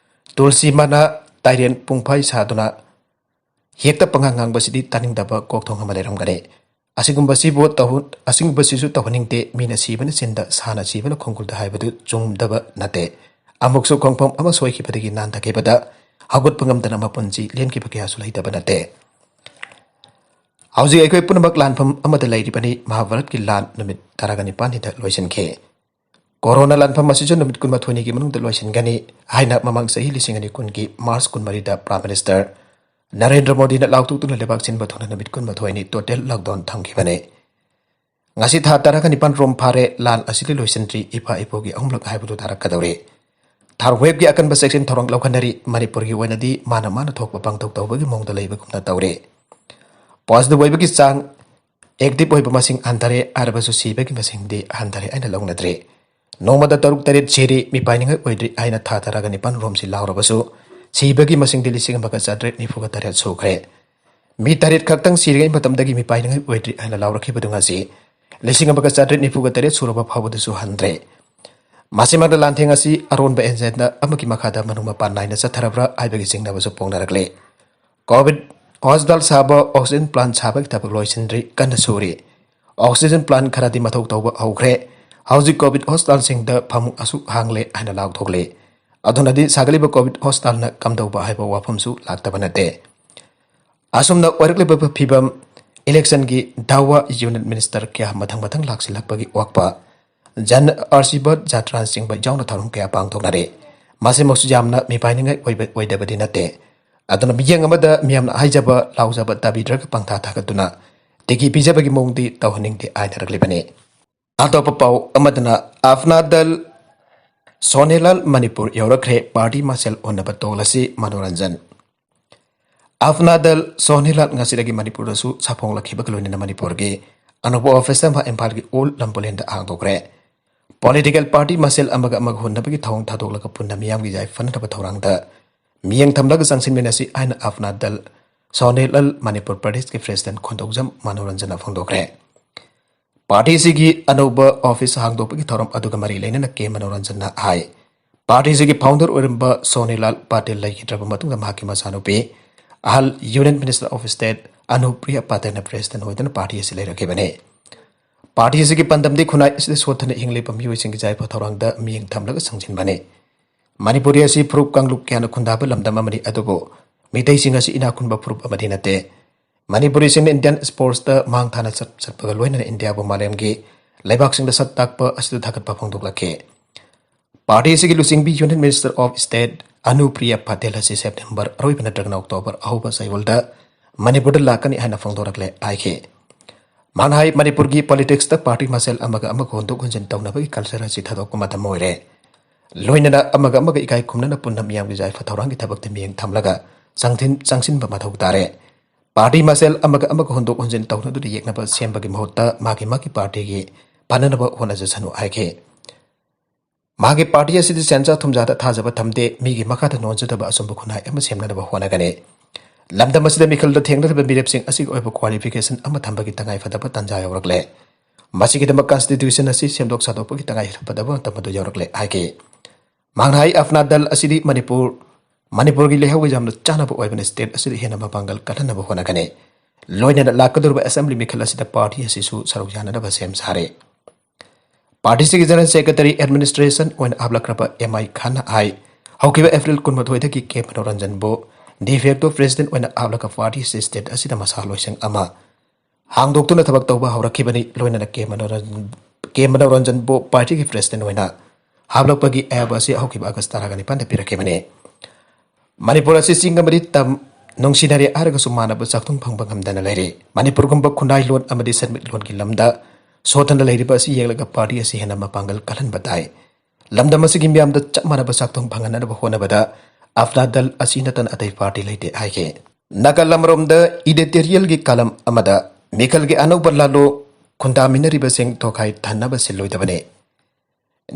ꯇꯨꯜꯁꯤ ꯃꯅꯥ, ꯇꯥꯏꯔꯦꯟ ꯄꯨꯡꯐꯥꯏ ꯁꯥꯗꯨꯅ ꯍꯦꯛꯇ ꯄꯉꯥꯡ ꯉꯥꯡꯕꯁꯤꯗꯤ ꯇꯥꯅꯤꯡꯗꯕ ꯀꯣꯛꯊꯣꯡ ꯑꯃ ꯂꯩꯔꯝꯒꯅꯤ꯫ ꯑꯁꯤꯒꯨꯝꯕꯁꯤꯕꯨ ꯇꯧꯍꯟ-, ꯑꯁꯤꯒꯨꯝꯕꯁꯤꯁꯨ ꯇꯧꯍꯟꯅꯤꯡꯗꯦ꯫ ꯃꯤꯅ ꯁꯤꯕꯅ ꯆꯤꯟꯗ, ꯁꯥꯅ ꯁꯤꯕꯅ ꯈꯣꯡꯒꯨꯜꯗ ꯍꯥꯏꯕꯗꯨ ꯆꯨꯝꯗꯕ ꯅꯠꯇꯦ꯫ ꯑꯃꯨꯛꯁꯨ ꯈꯣꯡꯐꯝ ꯑꯃ ꯁꯣꯏꯈꯤꯕꯗꯒꯤ ꯅꯥꯟꯊꯈꯤꯕꯗ ꯍꯧꯒꯠꯄ ꯉꯝꯗꯅ ꯃꯄꯨꯟꯁꯤ ꯂꯦꯟꯈꯤꯕ ꯀꯌꯥꯁꯨ ꯂꯩꯇꯕ ꯅꯠꯇꯦ꯫ ꯍꯧꯖꯤꯛ ꯑꯩꯈꯣꯏ ꯄꯨꯝꯅꯃꯛ ꯂꯥꯟꯐꯝ ꯑꯃꯗ ꯂꯩꯔꯤꯕꯅꯤ꯫ ꯃꯍꯥꯚꯥꯔꯠꯀꯤ ꯂꯥꯟ ꯅꯨꯃꯤꯠ ꯇꯔꯥꯒ ꯅꯤꯄꯥꯟ ꯅꯤꯗ ꯂꯣꯏꯁꯤꯟꯈꯤ꯫ ꯀꯣꯔꯣꯅꯥ ꯂꯥꯟꯐꯝ ꯑꯁꯤꯁꯨ ꯅꯨꯃꯤꯠ ꯀꯨꯟꯃꯥꯊꯣꯏꯅꯤꯒꯤ ꯃꯅꯨꯡꯗ ꯂꯣꯏꯁꯤꯟꯒꯅꯤ ꯍꯥꯏꯅ ꯃꯃꯥꯡ ꯆꯍꯤ ꯂꯤꯁꯤꯡ ꯑꯅꯤ ꯀꯨꯟꯒꯤ ꯃꯥꯔꯆ ꯀꯨꯟꯃꯔꯤꯗ ꯄ꯭ꯔꯥꯏꯝ ꯃꯤꯅꯤꯁꯇꯔ ꯅꯔꯦꯟꯗ꯭ꯔ ꯃꯣꯗꯤꯅ ꯂꯥꯎꯊꯣꯛꯇꯨꯅ ꯂꯩꯕꯥꯛ ꯁꯤꯟꯕ ꯊꯨꯡꯅ ꯅꯨꯃꯤꯠ ꯀꯨꯟꯃꯥꯊꯣꯏꯅꯤ total lockdown ꯊꯝꯈꯤꯕꯅꯤ꯫ ꯉꯁꯤ ꯊꯥ ꯇꯔꯥꯒ ꯅꯤꯄꯥꯟ ꯔꯣꯝ ꯐꯥꯔꯦ, ꯂꯥꯟ ꯑꯁꯤꯗꯤ ꯂꯣꯏꯁꯤꯟꯗ꯭ꯔꯤ, ꯏꯄꯥ ꯏꯄꯨꯒꯤ ꯑꯍꯨꯝꯂꯛ ꯍꯥꯏꯕꯗꯨ ꯇꯥꯔꯛꯀꯗꯧꯔꯦ꯫ Third wave ꯀꯤ ꯑꯀꯟꯕ ꯆꯦꯛꯁꯤꯟ ꯊꯧꯔꯥꯡ ꯂꯧꯈꯠꯅꯔꯤ꯫ ꯃꯅꯤꯄꯨꯔꯒꯤ ꯑꯣꯏꯅꯗꯤ ꯃꯥꯅ ꯃꯥꯅ ꯊꯣꯛꯄ ꯄꯥꯡꯊꯣꯛ ꯇꯧꯕꯒꯤ ꯃꯑꯣꯡꯗ ꯂꯩꯕꯒꯨꯝꯅ ꯇꯧꯔꯦ꯫ Positive ꯑꯣꯏꯕꯒꯤ ꯆꯥꯡ, active ꯑꯣꯏꯕ ꯃꯁꯤꯡ ꯍꯟꯊꯔꯦ, ꯑꯔꯕꯁꯨ ꯁꯤꯕꯒꯤ ꯃꯁꯤꯡꯗꯤ ꯍꯟꯊꯔꯦ ꯍꯥꯏꯅ ꯂꯧꯅꯗ꯭ꯔꯦ꯫ ꯅꯣꯡꯃꯗ ꯇꯔꯨꯛ ꯇꯔꯦꯠ ꯁꯤꯔꯤ, ꯃꯤꯄꯥꯏꯅꯤꯡꯉꯥꯏ ꯑꯣꯏꯗ꯭ꯔꯤ ꯍꯥꯏꯅ ꯊꯥ ꯇꯔꯥꯒ ꯅꯤꯄꯥꯟ ꯔꯣꯝꯁꯤ ꯂꯥꯎꯔꯕꯁꯨ, ꯁꯤꯕꯒꯤ ꯃꯁꯤꯡꯗꯤ ꯂꯤꯁꯤꯡ ꯑꯃꯒ ꯆꯥꯇ꯭ꯔꯦꯠ ꯅꯤꯐꯨꯒ ꯇꯔꯦꯠ ꯁꯨꯈ꯭ꯔꯦ꯫ ꯃꯤ ꯇꯔꯦꯠ ꯈꯛꯇꯪ ꯁꯤꯔꯤꯉꯩ ꯃꯇꯝꯗꯒꯤ ꯃꯤꯄꯥꯏꯅꯤꯡꯉꯥꯏ ꯑꯣꯏꯗ꯭ꯔꯤ ꯍꯥꯏꯅ ꯂꯥꯎꯔꯛꯈꯤꯕꯗꯨ ꯉꯁꯤ ꯂꯤꯁꯤꯡ ꯑꯃꯒ ꯆꯥꯇ꯭ꯔꯦꯠ ꯅꯤꯐꯨꯒ ꯇꯔꯦꯠ ꯁꯨꯔꯕ ꯐꯥꯎꯕꯗꯁꯨ ꯍꯟꯗ꯭ꯔꯦ꯫ ꯃꯁꯤꯃꯛꯇ ꯂꯥꯟꯊꯦꯡ ꯑꯁꯤ ꯑꯔꯣꯟꯕ agenda ꯑꯃꯒꯤ ꯃꯈꯥꯗ ꯃꯅꯨꯡ ꯃꯄꯥꯟ ꯅꯥꯏꯅ ꯆꯠꯊꯔꯕ꯭ꯔꯥ ꯍꯥꯏꯕꯒꯤ ꯆꯤꯡꯅꯕꯁꯨ ꯐꯣꯡꯅꯔꯛꯂꯦ꯫ COVID hospital ꯁꯥꯕ, oxygen plant ꯁꯥꯕꯒꯤ ꯊꯕꯛ ꯂꯣꯏꯁꯤꯟꯗ꯭ꯔꯤ, ꯀꯟꯅ ꯁꯨꯔꯤ꯫ Oxygen plant ꯈꯔꯗꯤ ꯃꯊꯧ ꯇꯧꯕ ꯍꯧꯈ꯭ꯔꯦ꯫ ꯍꯧꯖꯤꯛ COVID hospital ꯁꯤꯡꯗ ꯐꯃꯨꯡ ꯑꯁꯨꯛ ꯍꯥꯡꯂꯦ ꯍꯥꯏꯅ ꯂꯥꯎꯊꯣꯛꯂꯦ꯫ ꯑꯗꯨꯅꯗꯤ ꯁꯥꯒꯠꯂꯤꯕ COVID hospital ꯅ ꯀꯝꯗꯧꯕ ꯍꯥꯏꯕ ꯋꯥꯐꯝꯁꯨ ꯂꯥꯛꯇꯕ ꯅꯠꯇꯦ꯫ ꯑꯁꯨꯝꯅ ꯑꯣꯏꯔꯛꯂꯤꯕ ꯐꯤꯕꯝ, election ꯒꯤ ꯗꯥꯋꯥ, union minister ꯀꯌꯥ ꯃꯊꯪ ꯃꯊꯪ ꯂꯥꯛꯁꯤꯜꯂꯛꯄꯒꯤ ꯑꯣꯛꯄ, ꯖꯟ ꯑꯥꯁꯤꯔꯕꯥꯗ ꯖꯥꯇ꯭ꯔꯥꯅꯆꯤꯡꯕ ꯌꯥꯎꯅ ꯊꯧꯔꯝ ꯀꯌꯥ ꯄꯥꯡꯊꯣꯛꯅꯔꯦ꯫ ꯃꯁꯤꯃꯛꯁꯨ ꯌꯥꯝꯅ ꯃꯤꯄꯥꯏꯅꯤꯡꯉꯥꯏ ꯑꯣꯏꯕ, ꯑꯣꯏꯗꯕꯗꯤ ꯅꯠꯇꯦ꯫ ꯑꯗꯨꯅ ꯃꯤꯠꯌꯦꯡ ꯑꯃꯗ ꯃꯤꯌꯥꯝꯅ ꯍꯥꯏꯖꯕ, ꯂꯥꯎꯖꯕ ꯇꯥꯕꯤꯗ꯭ꯔꯒ ꯄꯪꯊꯥ ꯊꯥꯒꯠꯇꯨꯅ ꯇꯤꯀꯤ ꯄꯤꯖꯕꯒꯤ ꯃꯑꯣꯡꯗꯤ ꯇꯧꯍꯟꯅꯤꯡꯗꯦ ꯍꯥꯏꯅꯔꯛꯂꯤꯕꯅꯤ꯫ ꯑꯇꯣꯞꯄ ꯄꯥꯎ ꯑꯃꯗꯅ, ꯑꯞꯅꯥ ꯗꯜ ꯁꯣꯅꯦꯂꯥꯜ ꯃꯅꯤꯄꯨꯔ ꯌꯧꯔꯛꯈ꯭ꯔꯦ, ꯄꯥꯔꯇꯤ ꯃꯁꯦꯜ ꯎꯅꯕ ꯇꯣꯜꯂꯁꯤ, ꯃꯅꯣꯔꯟꯖꯟ꯫ ꯑꯞꯅꯥ ꯗꯜ ꯁꯣꯅꯦꯂꯥꯜ ꯉꯁꯤꯗꯒꯤ ꯃꯅꯤꯄꯨꯔꯗꯁꯨ ꯁꯥꯐꯣꯡꯂꯛꯈꯤꯕꯒ ꯂꯣꯏꯅꯅ ꯃꯅꯤꯄꯨꯔꯒꯤ ꯑꯅꯧꯕ office ꯑꯃ ꯏꯝꯐꯥꯜꯒꯤ ꯑꯣꯜ ꯂꯝꯕꯣꯂꯦꯟꯗ ꯍꯥꯡꯗꯣꯛꯈ꯭ꯔꯦ꯫ Political party ꯃꯁꯦꯜ ꯑꯃꯒ ꯑꯃꯒ ꯍꯨꯟꯅꯕꯒꯤ ꯊꯧꯑꯣꯡ ꯊꯥꯗꯣꯛꯂꯒ ꯄꯨꯟꯅ ꯃꯤꯌꯥꯝꯒꯤ ꯌꯥꯏꯐꯅꯅꯕ ꯊꯧꯔꯥꯡꯗ ꯃꯤꯠꯌꯦꯡ ꯊꯝꯂꯒ ꯆꯪꯁꯤꯟꯃꯤꯟꯅꯁꯤ ꯍꯥꯏꯅ ꯑꯞꯅꯥ ꯗꯜ ꯁꯣꯅꯦꯂꯥꯜ ꯃꯅꯤꯄꯨꯔ ꯄ꯭ꯔꯗꯦꯁꯀꯤ president ꯈꯣꯟꯗꯣꯛꯖꯝ ꯃꯅꯣꯔꯟꯖꯟꯅ ꯐꯣꯡꯗꯣꯛꯈ꯭ꯔꯦ꯫ Party ꯑꯁꯤꯒꯤ ꯑꯅꯧꯕ office ꯍꯥꯡꯗꯣꯛꯄꯒꯤ ꯊꯧꯔꯝ ꯑꯗꯨꯒ ꯃꯔꯤ ꯂꯩꯅꯅ ꯀꯦ ꯃꯅꯣꯔꯟꯖꯟꯅ ꯍꯥꯏ, party ꯑꯁꯤꯒꯤ founder ꯑꯣꯏꯔꯝꯕ ꯁꯣꯅꯦꯂꯥꯜ ꯄꯥꯇꯤꯜ ꯂꯩꯈꯤꯗ꯭ꯔꯕ ꯃꯇꯨꯡꯗ ꯃꯍꯥꯛꯀꯤ ꯃꯆꯥꯅꯨꯄꯤ ꯑꯍꯜ Union Minister of State ꯑꯅꯨꯄ꯭ꯔꯤꯌ ꯄꯇꯦꯜꯅ president ꯑꯣꯏꯗꯨꯅ party ꯑꯁꯤ ꯂꯩꯔꯛꯈꯤꯕꯅꯤ꯫ Party ꯑꯁꯤꯒꯤ ꯄꯥꯟꯗꯝꯗꯤ ꯈꯨꯟꯅꯥꯏ ꯑꯁꯤꯗ ꯁꯣꯠꯊꯅ ꯍꯤꯡꯂꯤꯕ ꯃꯤꯑꯣꯏꯁꯤꯡꯒꯤ ꯌꯥꯏꯐ ꯊꯧꯔꯥꯡꯗ ꯃꯤꯠꯌꯦꯡ ꯊꯝꯂꯒ ꯆꯪꯁꯤꯟꯕꯅꯤ꯫ ꯃꯅꯤꯄꯨꯔꯤ ꯑꯁꯤ ꯐꯨꯔꯨꯞ ꯀꯥꯡꯂꯨꯞ ꯀꯌꯥꯅ ꯈꯨꯟꯗꯥꯕ ꯂꯝꯗꯝ ꯑꯃꯅꯤ, ꯑꯗꯨꯕꯨ ꯃꯤꯇꯩꯁꯤꯡ ꯑꯁꯤ ꯏꯅꯥꯛ ꯈꯨꯟꯕ ꯐꯨꯔꯨꯞ ꯑꯃꯗꯤ ꯅꯠꯇꯦ꯫ ꯃꯅꯤꯄꯨꯔꯤꯁꯤꯡꯅ Indian sportsꯇ ꯃꯥꯡ ꯊꯥꯅ ꯆꯠ-, ꯆꯠꯄꯒ ꯂꯣꯏꯅꯅ ꯏꯟꯗꯤꯌꯥꯕꯨ ꯃꯥꯂꯦꯝꯒꯤ ꯂꯩꯕꯥꯛꯁꯤꯡꯗ ꯁꯛ ꯇꯥꯛꯄ ꯑꯁꯤꯗ ꯊꯥꯒꯠꯄ ꯐꯣꯡꯗꯣꯛꯂꯛꯈꯤ꯫ Party ꯑꯁꯤꯒꯤ ꯂꯨꯆꯤꯡꯕꯤ Union Minister of State ꯑꯅꯨꯄ꯭ꯔꯤꯌ Patel ꯑꯁꯤ September ꯑꯔꯣꯏꯕ ꯅꯠꯇ꯭ꯔꯒꯅ October ꯑꯍꯧꯕ ꯆꯌꯣꯜꯗ ꯃꯅꯤꯄꯨꯔꯗ ꯂꯥꯛꯀꯅꯤ ꯍꯥꯏꯅ ꯐꯣꯡꯗꯣꯔꯛꯂꯦ ꯍꯥꯏꯈꯤ꯫ ꯃꯍꯥꯛꯅ ꯍꯥꯏ, ꯃꯅꯤꯄꯨꯔꯒꯤ politicsꯇ party ꯃꯁꯦꯜ ꯑꯃꯒ ꯑꯃꯒ ꯍꯣꯟꯗꯣꯛ ꯍꯣꯟꯖꯤꯟ ꯇꯧꯅꯕꯒꯤ culture ꯑꯁꯤ ꯊꯥꯗꯣꯛꯄ ꯃꯇꯝ ꯑꯣꯏꯔꯦ꯫ ꯂꯣꯏꯅꯅ ꯑꯃꯒ ꯑꯃꯒ ꯏꯀꯥꯏ ꯈꯨꯝꯅꯅ ꯄꯨꯟꯅ ꯃꯤꯌꯥꯝꯒꯤ ꯌꯥꯏꯐ ꯊꯧꯔꯥꯡꯒꯤ ꯊꯕꯛꯇ ꯃꯤꯠꯌꯦꯡ ꯊꯝꯂꯒ ꯆꯪꯁꯤꯟ-, ꯆꯪꯁꯤꯟꯕ ꯃꯊꯧ ꯇꯥꯔꯦ꯫ Party ꯃꯁꯦꯜ ꯑꯃꯒ ꯑꯃꯒ ꯍꯣꯟꯗꯣꯛ ꯍꯣꯟꯖꯤꯟ ꯇꯧꯅꯗꯨꯅ ꯌꯦꯛꯅꯕ ꯁꯦꯝꯕꯒꯤ ꯃꯍꯨꯠꯇ ꯃꯥꯒꯤ ꯃꯥꯒꯤ partyꯒꯤ ꯐꯅꯅꯕ ꯍꯣꯠꯅꯖꯁꯅꯨ ꯍꯥꯏꯈꯤ꯫ ꯃꯥꯒꯤ party ꯑꯁꯤꯗꯤ ꯁꯦꯟꯖꯥ ꯊꯨꯝꯖꯥꯗ ꯊꯥꯖꯕ ꯊꯝꯗꯦ, ꯃꯤꯒꯤ ꯃꯈꯥꯗ ꯅꯣꯟꯖꯗꯕ ꯑꯆꯨꯝꯕ ꯈꯨꯟꯅꯥꯏ ꯑꯃ ꯁꯦꯝꯅꯅꯕ ꯍꯣꯠꯅꯒꯅꯤ꯫ ꯂꯝꯗꯝ ꯑꯁꯤꯗ ꯃꯤꯈꯜꯗ ꯊꯦꯡꯅꯔꯤꯕ ꯃꯤꯔꯦꯞꯁꯤꯡ ꯑꯁꯤꯒꯤ ꯑꯣꯏꯕ qualification ꯑꯃ ꯊꯝꯕꯒꯤ ꯇꯉꯥꯏꯐꯗꯕ ꯇꯥꯟꯖꯥ ꯌꯧꯔꯛꯂꯦ꯫ ꯃꯁꯤꯒꯤꯗꯃꯛ constitution ꯑꯁꯤ ꯁꯦꯝꯗꯣꯛ ꯁꯥꯗꯣꯛꯄꯒꯤ ꯇꯉꯥꯏꯐꯗꯕ ꯃꯇꯝ ꯑꯗꯨ ꯌꯧꯔꯛꯂꯦ ꯍꯥꯏꯈꯤ꯫ ꯃꯍꯥꯛꯅ ꯍꯥꯏ, ꯑꯞꯅꯥ ꯗꯜ ꯑꯁꯤꯗꯤ ꯃꯅꯤꯄꯨꯔ, ꯃꯅꯤꯄꯨꯔꯒꯤ ꯂꯩꯍꯧꯒ ꯌꯥꯝꯅ ꯆꯥꯟꯅꯕ ꯑꯣꯏꯕꯅ state ꯑꯁꯤꯗ ꯍꯦꯟꯅ ꯃꯄꯥꯡꯒꯜ ꯀꯜꯍꯟꯅꯕ ꯍꯣꯠꯅꯒꯅꯤ꯫ ꯂꯣꯏꯅꯅ ꯂꯥꯛꯀꯗꯧꯔꯤꯕ assembly ꯃꯤꯈꯜ ꯑꯁꯤꯗ party ꯑꯁꯤꯁꯨ ꯁꯔꯨꯛ ꯌꯥꯅꯅꯕ ꯁꯦꯝ ꯁꯥꯔꯦ꯫ Partyꯁꯤꯒꯤ General Secretary Administration ꯑꯣꯏꯅ ꯍꯥꯞꯂꯛꯈ꯭ꯔꯕ ꯑꯦꯝ ꯑꯥꯏ ꯈꯥꯟꯅ ꯍꯥꯏ, ꯍꯧꯈꯤꯕ April ꯀꯨꯟꯃꯥꯊꯣꯏꯗꯒꯤ ꯀꯦ ꯃꯅꯣꯔꯟꯖꯟꯕꯨ de facto president ꯑꯣꯏꯅ ꯍꯥꯞꯂꯒ party ꯑꯁꯤ state ꯑꯁꯤꯗ ꯃꯁꯥ ꯂꯣꯏꯁꯪ ꯑꯃ ꯍꯥꯡꯗꯣꯛꯇꯨꯅ ꯊꯕꯛ ꯇꯧꯕ ꯍꯧꯔꯛꯈꯤꯕꯅꯤ꯫ ꯂꯣꯏꯅꯅ ꯀꯦ ꯃꯅꯣꯔꯟ-, ꯀꯦ ꯃꯅꯣꯔꯟꯖꯟꯕꯨ partyꯒꯤ president ꯑꯣꯏꯅ ꯍꯥꯞꯂꯛꯄꯒꯤ ꯑꯌꯥꯕ ꯑꯁꯤ ꯍꯧꯈꯤꯕ August ꯇꯔꯥꯅꯤꯄꯥꯟꯗ ꯄꯤꯔꯛꯈꯤꯕꯅꯤ꯫ ꯃꯅꯤꯄꯨꯔ ꯑꯁꯤ ꯆꯤꯡ ꯑꯃꯗꯤ ꯇꯝ ꯅꯨꯡꯁꯤꯅꯔꯦ ꯍꯥꯏꯔꯒꯁꯨ ꯃꯥꯟꯅꯕ ꯆꯥꯛꯊꯨꯡ ꯐꯪꯕ ꯉꯝꯗꯅ ꯂꯩꯔꯦ꯫ ꯃꯅꯤꯄꯨꯔꯒꯨꯝꯕ ꯈꯨꯟꯅꯥꯏ ꯂꯣꯟ ꯑꯃꯗꯤ ꯁꯦꯟꯃꯤꯠꯂꯣꯟꯒꯤ ꯂꯝꯗ ꯁꯣꯠꯊꯅ ꯂꯩꯔꯤꯕ ꯑꯁꯤ ꯌꯦꯡꯂꯒ party ꯑꯁꯤ ꯍꯦꯟꯅ ꯃꯄꯥꯡꯒꯜ ꯀꯜꯍꯟꯕ ꯇꯥꯏ꯫ ꯂꯝꯗꯝ ꯑꯁꯤꯒꯤ ꯃꯤꯌꯥꯝꯗ ꯆꯞ ꯃꯥꯟꯅꯕ ꯆꯥꯛꯊꯨꯡ ꯐꯪꯍꯟꯅꯕ ꯍꯣꯠꯅꯕꯗ ꯑꯞꯅꯥ ꯗꯜ ꯑꯁꯤ ꯅꯠꯇꯅ ꯑꯇꯩ party ꯂꯩꯇꯦ ꯍꯥꯏꯈꯤ꯫ ꯅꯥꯒꯥ ꯂꯝꯔꯣꯝꯗ editorialꯒꯤ column ꯑꯃꯗ ꯃꯤꯈꯜꯒꯤ ꯑꯅꯧꯕ ꯂꯥꯂꯣ ꯈꯨꯟꯗꯥꯃꯤꯟꯅꯔꯤꯕꯁꯤꯡ ꯇꯣꯈꯥꯏ ꯊꯟꯅꯕ ꯁꯤꯜꯂꯣꯏꯗꯕꯅꯤ꯫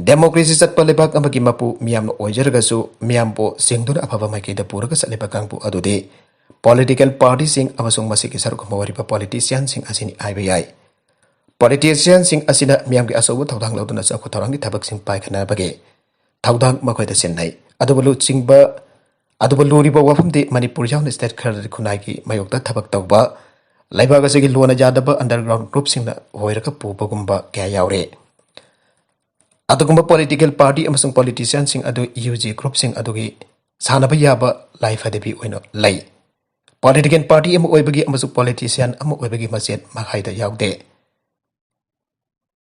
Democracy ꯆꯠꯄ ꯂꯩꯕꯥꯛ ꯑꯃꯒꯤ ꯃꯄꯨ ꯃꯤꯌꯥꯝꯅ ꯑꯣꯏꯖꯔꯒꯁꯨ ꯃꯤꯌꯥꯝꯕꯨ ꯁꯦꯡꯗꯨꯅ ꯑꯐꯕ ꯃꯥꯏꯀꯩꯗ ꯄꯨꯔꯒ ꯆꯠꯂꯤꯕ ꯀꯥꯡꯕꯨ ꯑꯗꯨꯗꯤ political partyꯁꯤꯡ ꯑꯃꯁꯨꯡ ꯃꯁꯤꯒꯤ ꯁꯔꯨꯛ ꯑꯃ ꯑꯣꯏꯔꯤꯕ politicianꯁꯤꯡ ꯑꯁꯤꯅꯤ ꯍꯥꯏꯕ ꯌꯥꯏ꯫ Politicianꯁꯤꯡ ꯑꯁꯤꯅ ꯃꯤꯌꯥꯝꯒꯤ ꯑꯆꯧꯕ ꯊꯧꯗꯥꯡ ꯂꯧꯗꯨꯅ ꯆꯥꯎꯈꯠ ꯊꯧꯔꯥꯡꯒꯤ ꯊꯕꯛꯁꯤꯡ ꯄꯥꯏꯈꯠꯅꯕꯒꯤ ꯊꯧꯗꯥꯡ ꯃꯈꯣꯏꯗ ꯁꯤꯟꯅꯩ꯫ ꯑꯗꯨꯕꯨ ꯂꯨꯆꯤꯡꯕ ꯑꯗꯨꯕꯨ ꯂꯨꯔꯤꯕ ꯋꯥꯐꯝꯗꯤ ꯃꯅꯤꯄꯨꯔ ꯌꯥꯎꯅ state ꯈꯔꯗꯗꯤ ꯈꯨꯟꯅꯥꯏꯒꯤ ꯃꯥꯌꯣꯛꯇ ꯊꯕꯛ ꯇꯧꯕ, ꯂꯩꯕꯥꯛ ꯑꯁꯤꯒꯤ ꯂꯣꯟꯅ ꯌꯥꯗꯕ underground groupꯁꯤꯡꯅ ꯍꯣꯏꯔꯒ ꯄꯨꯕꯒꯨꯝꯕ ꯀꯌꯥ ꯌꯥꯎꯔꯤ꯫ ꯑꯗꯨꯒꯨꯝꯕ political party ꯑꯃꯁꯨꯡ politicianꯁꯤꯡ ꯑꯗꯨ UG groupꯁꯤꯡ ꯑꯗꯨꯒꯤ ꯁꯥꯟꯅꯕ ꯌꯥꯕ ꯂꯥꯏꯐꯗꯕꯤ ꯑꯣꯏꯅ ꯂꯩ꯫ Political party ꯑꯃ ꯑꯣꯏꯕꯒꯤ ꯑꯃꯁꯨꯡ politician ꯑꯃ ꯑꯣꯏꯕꯒꯤ ꯃꯆꯦꯠ ꯃꯈꯥꯏꯗ ꯌꯥꯎꯗꯦ꯫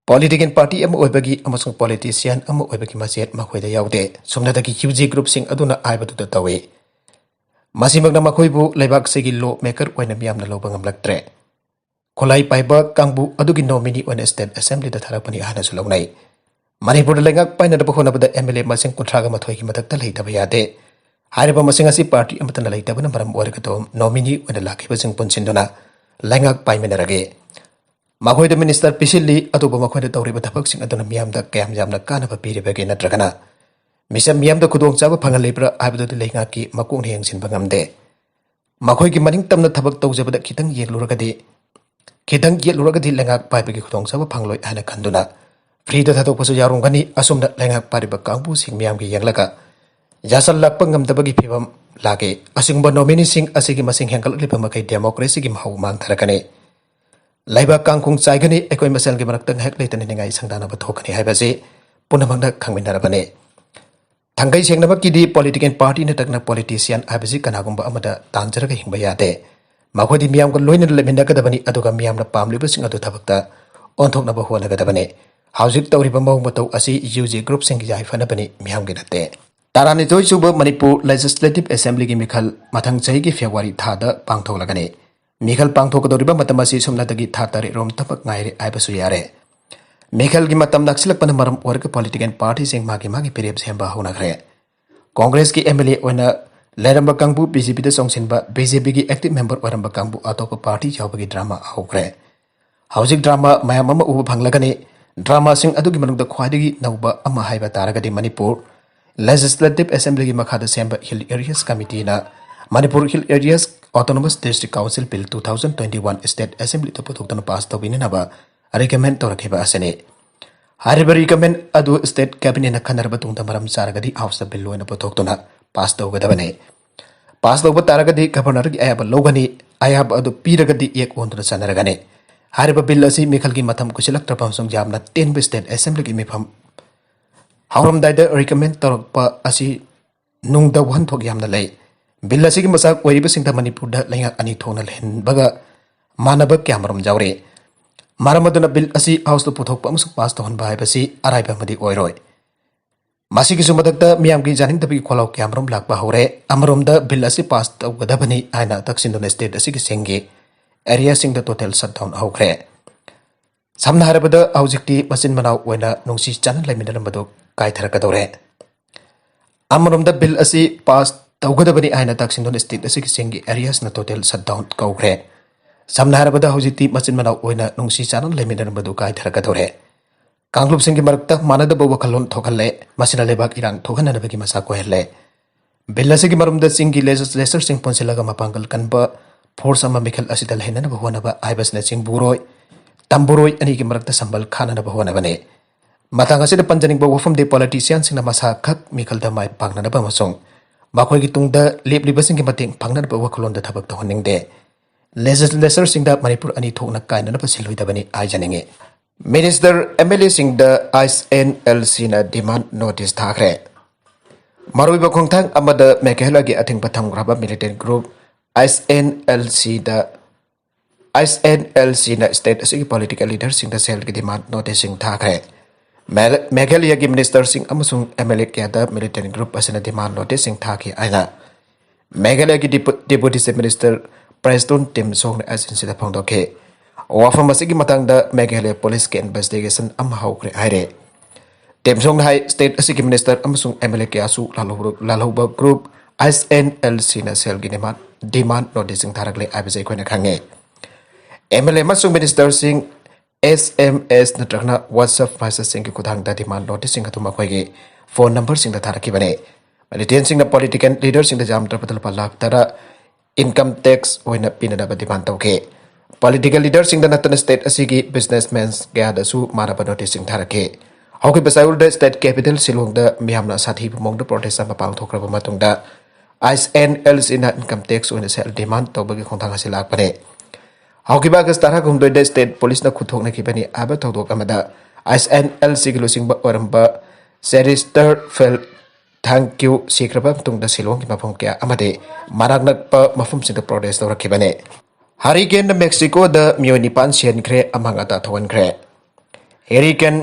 Political party ꯑꯃ ꯑꯣꯏꯕꯒꯤ ꯑꯃꯁꯨꯡ politician ꯑꯃ ꯑꯣꯏꯕꯒꯤ ꯃꯆꯦꯠ ꯃꯈꯣꯏꯗ ꯌꯥꯎꯗꯦ꯫ ꯁꯨꯞꯅꯇꯒꯤ UG groupꯁꯤꯡ ꯑꯗꯨꯅ ꯍꯥꯏꯕꯗꯨꯗ ꯇꯧꯏ꯫ ꯃꯁꯤꯃꯛꯅ ꯃꯈꯣꯏꯕꯨ ꯂꯩꯕꯥꯛꯁꯤꯒꯤ law maker ꯑꯣꯏꯅ ꯃꯤꯌꯥꯝꯅ ꯂꯧꯕ ꯉꯝꯂꯛꯇ꯭ꯔꯦ꯫ ꯈꯨꯠꯂꯥꯏ ꯄꯥꯏꯕ ꯀꯥꯡꯕꯨ ꯑꯗꯨꯒꯤ nominee ꯑꯣꯏꯅ state assemblyꯗ ꯊꯥꯔꯛꯄꯅꯤ ꯍꯥꯏꯅꯁꯨ ꯂꯧꯅꯩ꯫ ꯃꯅꯤꯄꯨꯔꯗ ꯂꯩꯉꯥꯛ ꯄꯥꯏꯅꯅꯕ ꯍꯣꯠꯅꯕꯗ MLA ꯃꯁꯤꯡ ꯀꯨꯟꯊ꯭ꯔꯥꯒ ꯃꯥꯊꯣꯏꯒꯤ ꯃꯊꯛꯇ ꯂꯩꯇꯕ ꯌꯥꯗꯦ꯫ ꯍꯥꯏꯔꯤꯕ ꯃꯁꯤꯡ ꯑꯁꯤ party ꯑꯃꯠꯇꯅ ꯂꯩꯇꯕꯅ ꯃꯔꯝ ꯑꯣꯏꯔꯒ ꯇꯧ-, nomineeꯑꯣꯏꯅ ꯂꯥꯛꯈꯤꯕꯁꯤꯡ ꯄꯨꯟꯁꯤꯟꯗꯨꯅ ꯂꯩꯉꯥꯛ ꯄꯥꯏꯃꯤꯟꯅꯔꯒꯦ꯫ ꯃꯈꯣꯏꯗ minister ꯄꯤꯁꯤꯜꯂꯤ, ꯑꯗꯨꯕꯨ ꯃꯈꯣꯏꯅ ꯇꯧꯔꯤꯕ ꯊꯕꯛꯁꯤꯡ ꯑꯗꯨꯅ ꯃꯤꯌꯥꯝꯗ ꯀꯌꯥꯝ ꯌꯥꯝꯅ ꯀꯥꯟꯅꯕ ꯄꯤꯔꯤꯕꯒꯦ ꯅꯠꯇ꯭ꯔꯒꯅ ꯃꯤꯆꯝ ꯃꯤꯌꯥꯝꯗ ꯈꯨꯗꯣꯡꯆꯥꯕ ꯐꯪꯍꯜꯂꯤꯕ꯭ꯔꯥ ꯍꯥꯏꯕꯗꯨꯗꯤ ꯂꯩꯉꯥꯛꯀꯤ ꯃꯀꯣꯛꯅ ꯌꯦꯡꯁꯤꯟꯕ ꯉꯝꯗꯦ꯫ ꯃꯈꯣꯏꯒꯤ ꯃꯅꯤꯡ ꯇꯝꯅ ꯊꯕꯛ ꯇꯧꯖꯕꯗ ꯈꯤꯇꯪ ꯌꯦꯠꯂꯨꯔꯒꯗꯤ, ꯈꯤꯇꯪ ꯌꯦꯠꯂꯨꯔꯒꯗꯤ ꯂꯩꯉꯥꯛ ꯄꯥꯏꯕꯒꯤ ꯈꯨꯗꯣꯡꯆꯥꯕ ꯐꯪꯂꯣꯏ ꯍꯥꯏꯅ ꯈꯟꯗꯨꯅ freeꯗ ꯊꯥꯗꯣꯛꯄꯁꯨ ꯌꯥꯎꯔꯝꯒꯅꯤ꯫ ꯑꯁꯨꯝꯅ ꯂꯩꯉꯥꯛ ꯄꯥꯏꯔꯤꯕ ꯀꯥꯡꯕꯨꯁꯤꯡ ꯃꯤꯌꯥꯝꯒꯤ ꯌꯦꯡꯂꯒ ꯌꯥꯁꯜꯂꯛꯄ ꯉꯝꯗꯕꯒꯤ ꯐꯤꯕꯝ ꯂꯥꯛꯀꯦ꯫ ꯑꯁꯤꯒꯨꯝꯕ nomineeꯁꯤꯡ ꯑꯁꯤꯒꯤ ꯃꯁꯤꯡ ꯍꯦꯟꯒꯠꯂꯛꯂꯤꯕ ꯃꯈꯩ democracyꯒꯤ ꯃꯍꯥꯎ ꯃꯥꯡꯊꯔꯛꯀꯅꯤ꯫ ꯂꯩꯕꯥꯛ ꯀꯥꯡꯈꯣꯡ ꯆꯥꯏꯒꯅꯤ, ꯑꯩꯈꯣꯏ ꯃꯁꯦꯜꯒꯤ ꯃꯔꯛꯇ ꯉꯥꯏꯍꯥꯛ ꯂꯩꯇꯅ ꯅꯤꯡꯉꯥꯏ ꯁꯪꯗꯥꯅꯕ ꯊꯣꯛꯀꯅꯤ ꯍꯥꯏꯕꯁꯤ ꯄꯨꯝꯅꯃꯛꯅ ꯈꯪꯃꯤꯟꯅꯔꯕꯅꯤ꯫ ꯊꯥꯡꯒꯩ ꯁꯦꯡꯅꯃꯛꯀꯤꯗꯤ political party ꯅꯠꯇ꯭ꯔꯒꯅ politician ꯍꯥꯏꯕꯁꯤ ꯀꯅꯥꯒꯨꯝꯕ ꯑꯃꯗ ꯇꯥꯟꯖꯔꯒ ꯍꯤꯡꯕ ꯌꯥꯗꯦ꯫ ꯃꯈꯣꯏꯗꯤ ꯃꯤꯌꯥꯝꯒ ꯂꯣꯏꯅꯅ ꯂꯩꯃꯤꯟꯅꯒꯗꯕꯅꯤ, ꯑꯗꯨꯒ ꯃꯤꯌꯥꯝꯅ ꯄꯥꯝꯂꯤꯕꯁꯤꯡ ꯑꯗꯨ ꯊꯕꯛꯇ ꯑꯣꯟꯊꯣꯛꯅꯕ ꯍꯣꯠꯅꯒꯗꯕꯅꯤ꯫ ꯍꯧꯖꯤꯛ ꯇꯧꯔꯤꯕ ꯃꯑꯣꯡ ꯃꯇꯧ ꯑꯁꯤ UG groupꯁꯤꯡꯒꯤ ꯌꯥꯏꯐꯅꯕꯅꯤ, ꯃꯤꯌꯥꯝꯒꯤ ꯅꯠꯇꯦ꯫ ꯇꯔꯥꯅꯤꯊꯣꯏ ꯁꯨꯕ ꯃꯅꯤꯄꯨꯔ Legislative Assemblyꯒꯤ ꯃꯤꯈꯜ ꯃꯊꯪ ꯆꯍꯤꯒꯤ February ꯊꯥꯗ ꯄꯥꯡꯊꯣꯛꯂꯒꯅꯤ꯫ ꯃꯤꯈꯜ ꯄꯥꯡꯊꯣꯛꯀꯗꯧꯔꯤꯕ ꯃꯇꯝ ꯑꯁꯤ ꯁꯨꯞꯅꯇꯒꯤ ꯊꯥ ꯇꯔꯦꯠ ꯔꯣꯝꯇꯃꯛ ꯉꯥꯏꯔꯦ ꯍꯥꯏꯕꯁꯨ ꯌꯥꯔꯦ꯫ ꯃꯤꯈꯜꯒꯤ ꯃꯇꯝ ꯅꯛꯁꯤꯜꯂꯛꯄꯅ ꯃꯔꯝ ꯑꯣꯏꯔꯒ political partyꯁꯤꯡ ꯃꯥꯒꯤ ꯃꯥꯒꯤ ꯐꯤꯔꯦꯞ ꯁꯦꯝꯕ ꯍꯧꯅꯈ꯭ꯔꯦ꯫ Congressꯀꯤ MLA ꯑꯣꯏꯅ ꯂꯩꯔꯝꯕ ꯀꯥꯡꯕꯨ BJPꯗ ꯆꯣꯡꯁꯤꯟꯕ, BJPꯒꯤ active member ꯑꯣꯏꯔꯝꯕ ꯀꯥꯡꯕꯨ ꯑꯇꯣꯞꯄ party ꯌꯥꯎꯕꯒꯤ drama ꯍꯧꯈ꯭ꯔꯦ꯫ ꯍꯧꯖꯤꯛ drama ꯃꯌꯥꯝ ꯑꯃ ꯎꯕ ꯐꯪꯂꯒꯅꯤ꯫ Dramaꯁꯤꯡ ꯑꯗꯨꯒꯤ ꯃꯅꯨꯡꯗ ꯈ꯭ꯋꯥꯏꯗꯒꯤ ꯅꯧꯕ ꯑꯃ ꯍꯥꯏꯕ ꯇꯥꯔꯒꯗꯤ ꯃꯅꯤꯄꯨꯔ Legislative Assemblyꯒꯤ ꯃꯈꯥꯗ ꯁꯦꯝꯕ Hill Areas Committeeꯅ Manipur Hill Areas Autonomous District Council Bill two thousand twenty-one State Assemblyꯗ ꯄꯨꯊꯣꯛꯇꯨꯅ pass ꯇꯧꯕꯤꯅꯅꯕ recommend ꯇꯧꯔꯛꯈꯤꯕ ꯑꯁꯤꯅꯤ꯫ ꯍꯥꯏꯔꯤꯕ recommend ꯑꯗꯨ state cabinetꯅ ꯈꯟꯅꯔꯕ ꯇꯨꯡꯗ ꯃꯔꯝ ꯆꯥꯔꯒꯗꯤ Houseꯇ bill ꯑꯣꯏꯅ ꯄꯨꯊꯣꯛꯇꯨꯅ ꯄꯥꯁ ꯇꯧꯒꯗꯕꯅꯤ꯫ ꯄꯥꯁ ꯇꯧꯕ ꯇꯥꯔꯒꯗꯤ ꯒꯚꯔꯅꯔꯒꯤ ꯑꯌꯥꯕ ꯂꯧꯒꯅꯤ꯫ ꯑꯌꯥꯕ ꯑꯗꯨ ꯄꯤꯔꯒꯗꯤ ꯑꯦꯛ ꯑꯣꯟꯗꯨꯅ ꯆꯠꯅꯔꯒꯅꯤ꯫ ꯍꯥꯏꯔꯤꯕ ꯕꯤꯜ ꯑꯁꯤ ꯃꯤꯈꯜꯒꯤ ꯃꯇꯝ ꯀꯨꯏꯁꯤꯜꯂꯛꯇ꯭ꯔꯕ ꯑꯃꯁꯨꯡ ꯌꯥꯝꯅ ꯇꯦꯟꯕ ꯁ꯭ꯇꯦꯠ ꯑꯦꯁꯦꯝꯕ꯭ꯂꯤꯒꯤ ꯃꯤꯐꯝ ꯍꯧꯔꯝꯗꯥꯏꯗ ꯔꯤꯀꯃꯦꯟ ꯇꯧꯔꯛꯄ ꯑꯁꯤ ꯅꯨꯡꯗ ꯋꯥꯍꯟꯊꯣꯛ ꯌꯥꯝꯅ ꯂꯩ꯫ ꯕꯤꯜ ꯑꯁꯤꯒꯤ ꯃꯆꯥꯛ ꯑꯣꯏꯔꯤꯕꯁꯤꯡꯗ ꯃꯅꯤꯄꯨꯔꯗ ꯂꯩꯉꯥꯛ ꯑꯅꯤ ꯊꯣꯛꯅ ꯂꯩꯍꯟꯕꯒ ꯃꯥꯟꯅꯕ ꯀꯌꯥꯃꯔꯨꯝ ꯌꯥꯎꯔꯤ꯫ ꯃꯔꯝ ꯑꯗꯨꯅ ꯕꯤꯜ ꯑꯁꯤ ꯍꯥꯎꯁꯇ ꯄꯨꯊꯣꯛꯄ ꯑꯃꯁꯨꯡ ꯄꯥꯁ ꯇꯧꯍꯟꯕ ꯍꯥꯏꯕꯁꯤ ꯑꯔꯥꯏꯕ ꯑꯃꯗꯤ ꯑꯣꯏꯔꯣꯏ꯫ ꯃꯁꯤꯒꯤꯁꯨ ꯃꯊꯛꯇ ꯃꯤꯌꯥꯝꯒꯤ ꯌꯥꯅꯤꯡꯗꯕꯒꯤ ꯈꯣꯜꯂꯥꯎ ꯀꯌꯥꯃꯔꯨꯝ ꯂꯥꯛꯄ ꯍꯧꯔꯦ꯫ ꯑꯃꯔꯣꯝꯗ ꯕꯤꯜ ꯑꯁꯤ ꯄꯥꯁ ꯇꯧꯒꯗꯕꯅꯤ ꯍꯥꯏꯅ ꯇꯛꯁꯤꯟꯗꯨꯅ ꯁ꯭ꯇꯦꯠ ꯑꯁꯤꯒꯤ ꯆꯤꯡꯒꯤ ꯑꯦꯔꯤꯌꯥꯁꯤꯡꯗ ꯇꯣꯇꯦꯜ ꯁꯠꯗꯥꯎꯟ ꯍꯧꯈ꯭ꯔꯦ꯫ ꯁꯝꯅ ꯍꯥꯏꯔꯕꯗ ꯍꯧꯖꯤꯛꯇꯤ ꯃꯆꯤꯟ ꯃꯅꯥꯎ ꯑꯣꯏꯅ ꯅꯨꯡꯁꯤ ꯆꯥꯟꯅ ꯂꯩꯃꯤꯟꯅꯔꯝꯕꯗꯨ ꯀꯥꯏꯊꯔꯛꯀꯗꯧꯔꯦ꯫ ꯑꯃꯔꯣꯝꯗ ꯕꯤꯜ ꯑꯁꯤ ꯄꯥꯁ ꯇꯧꯒꯗꯕꯅꯤ ꯍꯥꯏꯅ ꯇꯛꯁꯤꯟꯗꯨꯅ ꯁ꯭ꯇꯦꯠ ꯑꯁꯤꯒꯤ ꯆꯤꯡꯒꯤ ꯑꯦꯔꯤꯌꯥꯁꯅ ꯇꯣꯇꯦꯜ ꯁꯠꯗꯥꯎꯟ ꯀꯧꯈ꯭ꯔꯦ꯫ ꯁꯝꯅ ꯍꯥꯏꯔꯕꯗ ꯍꯧꯖꯤꯛꯇꯤ ꯃꯆꯤꯟ ꯃꯅꯥꯎ ꯑꯣꯏꯅ ꯅꯨꯡꯁꯤ ꯆꯥꯟꯅꯅ ꯂꯩꯃꯤꯟꯅꯔꯝꯕꯗꯨ ꯀꯥꯏꯊꯔꯛꯀꯗꯧꯔꯦ꯫ ꯀꯥꯡꯂꯨꯞꯁꯤꯡꯒꯤ ꯃꯔꯛꯇ ꯃꯥꯟꯅꯗꯕ ꯋꯥꯈꯜꯂꯣꯟ ꯊꯣꯛꯍꯜꯂꯦ꯫ ꯃꯁꯤꯅ ꯂꯩꯕꯥꯛ ꯏꯔꯥꯡ ꯊꯣꯛꯍꯟꯅꯅꯕꯒꯤ ꯃꯆꯥꯛ ꯑꯣꯏꯍꯜꯂꯦ꯫ ꯕꯤꯜ ꯑꯁꯤꯒꯤ ꯃꯔꯨꯝꯗ ꯆꯤꯡꯒꯤ ꯂꯦꯖꯤꯁꯂꯦꯆꯔꯁꯤꯡ ꯄꯨꯟꯁꯤꯜꯂꯒ ꯃꯄꯥꯡꯒꯜ ꯀꯟꯕ ꯐꯣꯔꯁ ꯑꯃ ꯃꯤꯈꯜ ꯑꯁꯤꯗ ꯂꯩꯍꯟꯅꯅꯕ ꯍꯣꯠꯅꯕ ꯍꯥꯏꯕꯁꯤꯅ ꯆꯤꯡꯕꯨꯔꯣꯏ, ꯇꯝꯕꯨꯔꯣꯏ ꯑꯅꯤꯒꯤ ꯃꯔꯛꯇ ꯁꯝꯕꯜ ꯈꯥꯅꯅꯕ ꯍꯣꯠꯅꯕꯅꯤ꯫ ꯃꯇꯥꯡ ꯑꯁꯤꯗ ꯄꯟꯖꯅꯤꯡꯕ ꯋꯥꯐꯝꯗꯤ ꯄꯣꯂꯤꯇꯤꯁꯤꯌꯥꯟꯁꯤꯡꯅ ꯃꯁꯥ ꯈꯛ ꯃꯤꯈꯜꯗ ꯃꯥꯏ ꯄꯥꯛꯅꯅꯕ ꯑꯃꯁꯨꯡ ꯃꯈꯣꯏꯒꯤ ꯇꯨꯡꯗ ꯂꯦꯞꯂꯤꯕꯁꯤꯡꯒꯤ ꯃꯇꯦꯡ ꯐꯪꯅꯅꯕ ꯋꯥꯈꯜꯂꯣꯟꯗ ꯊꯕꯛ ꯇꯧꯍꯟꯅꯤꯡꯗꯦ꯫ ꯂꯦꯖꯤꯁꯂꯦꯆꯔꯁꯤꯡꯗ ꯃꯅꯤꯄꯨꯔ ꯑꯅꯤ ꯊꯣꯛꯅ ꯀꯥꯏꯅꯅꯕ ꯁꯤꯜꯂꯣꯏꯗꯕꯅꯤ ꯍꯥꯏꯖꯅꯤꯡꯏ꯫ ꯃꯤꯅꯤꯁꯇꯔ, ꯑꯦꯝ ꯑꯦꯜ ꯑꯦꯁꯤꯡꯗ ꯑꯥꯏꯁ ꯑꯦꯟ ꯑꯦꯜ ꯁꯤꯅ ꯗꯤꯃꯥꯟ ꯅꯣꯇꯤꯁ ꯊꯥꯈ꯭ꯔꯦ꯫ ꯃꯔꯨꯑꯣꯏꯕ ꯈꯣꯡꯊꯥꯡ ꯑꯃꯗ ꯃꯦꯘꯥꯂꯌꯒꯤ ꯑꯊꯤꯡꯕ ꯊꯝꯈ꯭ꯔꯕ militant group I S N L ꯁꯤꯗ, ꯑꯥꯏꯁ ꯑꯦꯟ ꯑꯦꯜ ꯁꯤꯅ ꯁ꯭ꯇꯦꯠ ꯑꯁꯤꯒꯤ ꯄꯣꯂꯤꯇꯤꯀꯦꯜ ꯂꯤꯗꯔꯁꯤꯡꯗ ꯁꯦꯜꯒꯤ ꯗꯤꯃꯥꯟ ꯅꯣꯇꯤꯁꯁꯤꯡ ꯊꯥꯈ꯭ꯔꯦ꯫ ꯃꯦ-, ꯃꯦꯘꯥꯂꯌꯒꯤ ꯃꯤꯅꯤꯁꯇꯔꯁꯤꯡ ꯑꯃꯁꯨꯡ ꯑꯦꯝ ꯑꯦꯜ ꯑꯦ ꯀꯌꯥꯗ ꯃꯤꯂꯤꯇꯦꯟ ꯒ꯭ꯔꯨꯞ ꯑꯁꯤꯅ ꯗꯤꯃꯥꯟ ꯅꯣꯇꯤꯁꯁꯤꯡ ꯊꯥꯈꯤ ꯍꯥꯏꯅ ꯃꯦꯘꯥꯂꯌꯒꯤ ꯗꯤꯄꯨ-, ꯗꯤꯄꯨꯇꯤ ꯆꯤꯐ ꯃꯤꯅꯤꯁꯇꯔ ꯄ꯭ꯔꯦꯁꯇꯣꯟ ꯇꯤꯝꯁꯣꯡꯅ ꯑꯦꯖꯦꯟꯁꯤꯗ ꯐꯣꯡꯗꯣꯛꯈꯤ꯫ ꯋꯥꯐꯝ ꯑꯁꯤꯒꯤ ꯃꯇꯥꯡꯗ ꯃꯦꯘꯥꯂꯌ ꯄꯨꯂꯤꯁꯀꯤ ꯏꯟꯚꯦꯁꯇꯤꯒꯦꯁꯟ ꯑꯃ ꯍꯧꯈ꯭ꯔꯦ ꯍꯥꯏꯔꯦ꯫ ꯇꯤꯝꯁꯣꯡꯅ ꯍꯥꯏ, ꯁ꯭ꯇꯦꯠ ꯑꯁꯤꯒꯤ ꯃꯤꯅꯤꯁꯇꯔ ꯑꯃꯁꯨꯡ ꯑꯦꯝ ꯑꯦꯜ ꯑꯦ ꯀꯌꯥꯁꯨ ꯂꯥꯜꯍꯧ-, ꯂꯥꯜꯍꯧꯕ ꯒ꯭ꯔꯨꯞ ꯑꯥꯏꯁ ꯑꯦꯟ ꯑꯦꯜ ꯁꯤꯅ ꯁꯦꯜꯒꯤ ꯗꯤꯃꯥꯟ, ꯗꯤꯃꯥꯟ ꯅꯣꯇꯤꯁꯁꯤꯡ ꯊꯥꯔꯛꯂꯦ ꯍꯥꯏꯕꯁꯤ ꯑꯩꯈꯣꯏꯅ ꯈꯪꯉꯦ꯫ ꯑꯦꯝ ꯑꯦꯜ ꯑꯦ ꯑꯃꯁꯨꯡ ꯃꯤꯅꯤꯁꯇꯔꯁꯤꯡ ꯑꯦꯁ ꯑꯦꯝ ꯑꯦꯁ ꯅꯠꯇ꯭ꯔꯒꯅ WhatsApp ꯃꯦꯁꯦꯖꯁꯤꯡꯒꯤ ꯈꯨꯠꯊꯥꯡꯗ ꯗꯤꯃꯥꯟ ꯅꯣꯇꯤꯁꯁꯤꯡ ꯑꯗꯨ ꯃꯈꯣꯏꯒꯤ ꯐꯣꯟ ꯅꯝꯕꯔꯁꯤꯡꯗ ꯊꯥꯔꯛꯈꯤꯕꯅꯤ꯫ ꯃꯤꯂꯤꯇꯦꯟꯁꯤꯡꯅ ꯄꯣꯂꯤꯇꯤꯀꯦꯜ ꯂꯤꯗꯔꯁꯤꯡꯗ ꯌꯥꯝꯗ꯭ꯔꯕꯗ ꯂꯨꯄꯥ ꯂꯥꯈ ꯇꯔꯥ ꯏꯟꯀꯝ ꯇꯦꯛꯁ ꯑꯣꯏꯅ ꯄꯤꯅꯅꯕ ꯗꯤꯃꯥꯟ ꯇꯧꯈꯤ꯫ ꯄꯣꯂꯤꯇꯤꯀꯦꯜ ꯂꯤꯗꯔꯁꯤꯡꯗ ꯅꯠꯇꯅ ꯁ꯭ꯇꯦꯠ ꯑꯁꯤꯒꯤ ꯕꯤꯖꯤꯅꯦꯁꯃꯦꯟ ꯀꯌꯥꯗꯁꯨ ꯃꯥꯟꯅꯕ ꯅꯣꯇꯤꯁꯁꯤꯡ ꯊꯥꯔꯛꯈꯤ꯫ ꯍꯧꯈꯤꯕ ꯆꯌꯣꯜꯗ state capital ꯁꯤꯂꯣꯡꯗ ꯃꯤꯌꯥꯝꯅ ꯁꯥꯊꯤꯕ ꯃꯑꯣꯡꯗ protest ꯑꯃ ꯄꯥꯡꯊꯣꯛꯈ꯭ꯔꯕ ꯃꯇꯨꯡꯗ, ISNLCꯅ income tax ꯑꯣꯏꯅ ꯁꯦꯜ demand ꯇꯧꯕꯒꯤ ꯈꯣꯡꯊꯥꯡ ꯑꯁꯤ ꯂꯥꯛꯄꯅꯤ꯫ ꯍꯧꯈꯤꯕ ꯑꯥꯒꯁ ꯇꯔꯥꯍꯨꯝꯗꯣꯏꯗ state policeꯅ ꯈꯨꯠꯊꯣꯛꯅꯈꯤꯕꯅꯤ ꯍꯥꯏꯕ ꯊꯧꯗꯣꯛ ꯑꯃꯗ ISNLCꯒꯤ ꯂꯨꯆꯤꯡꯕ ꯑꯣꯏꯔꯝꯕ ꯆꯦꯔꯤꯁꯇꯔ ꯐꯦꯜ ꯊꯥꯡꯀ꯭ꯌꯨ ꯁꯤꯈ꯭ꯔꯕ ꯃꯇꯨꯡꯗ ꯁꯤꯂꯣꯡꯒꯤ ꯃꯐꯝ ꯀꯌꯥ ꯑꯃꯗꯤ ꯃꯅꯥꯛ ꯅꯛꯄ ꯃꯐꯝꯁꯤꯡꯗ protest ꯇꯧꯔꯛꯈꯤꯕꯅꯤ꯫ Hurricaneꯅ Mexicoꯗ ꯃꯤꯑꯣꯏ ꯅꯤꯄꯥꯟ ꯁꯤꯍꯟꯈ꯭ꯔꯦ, ꯑꯃ ꯉꯥꯛꯇ ꯊꯣꯛꯍꯟꯈ꯭ꯔꯦ꯫ Hurricane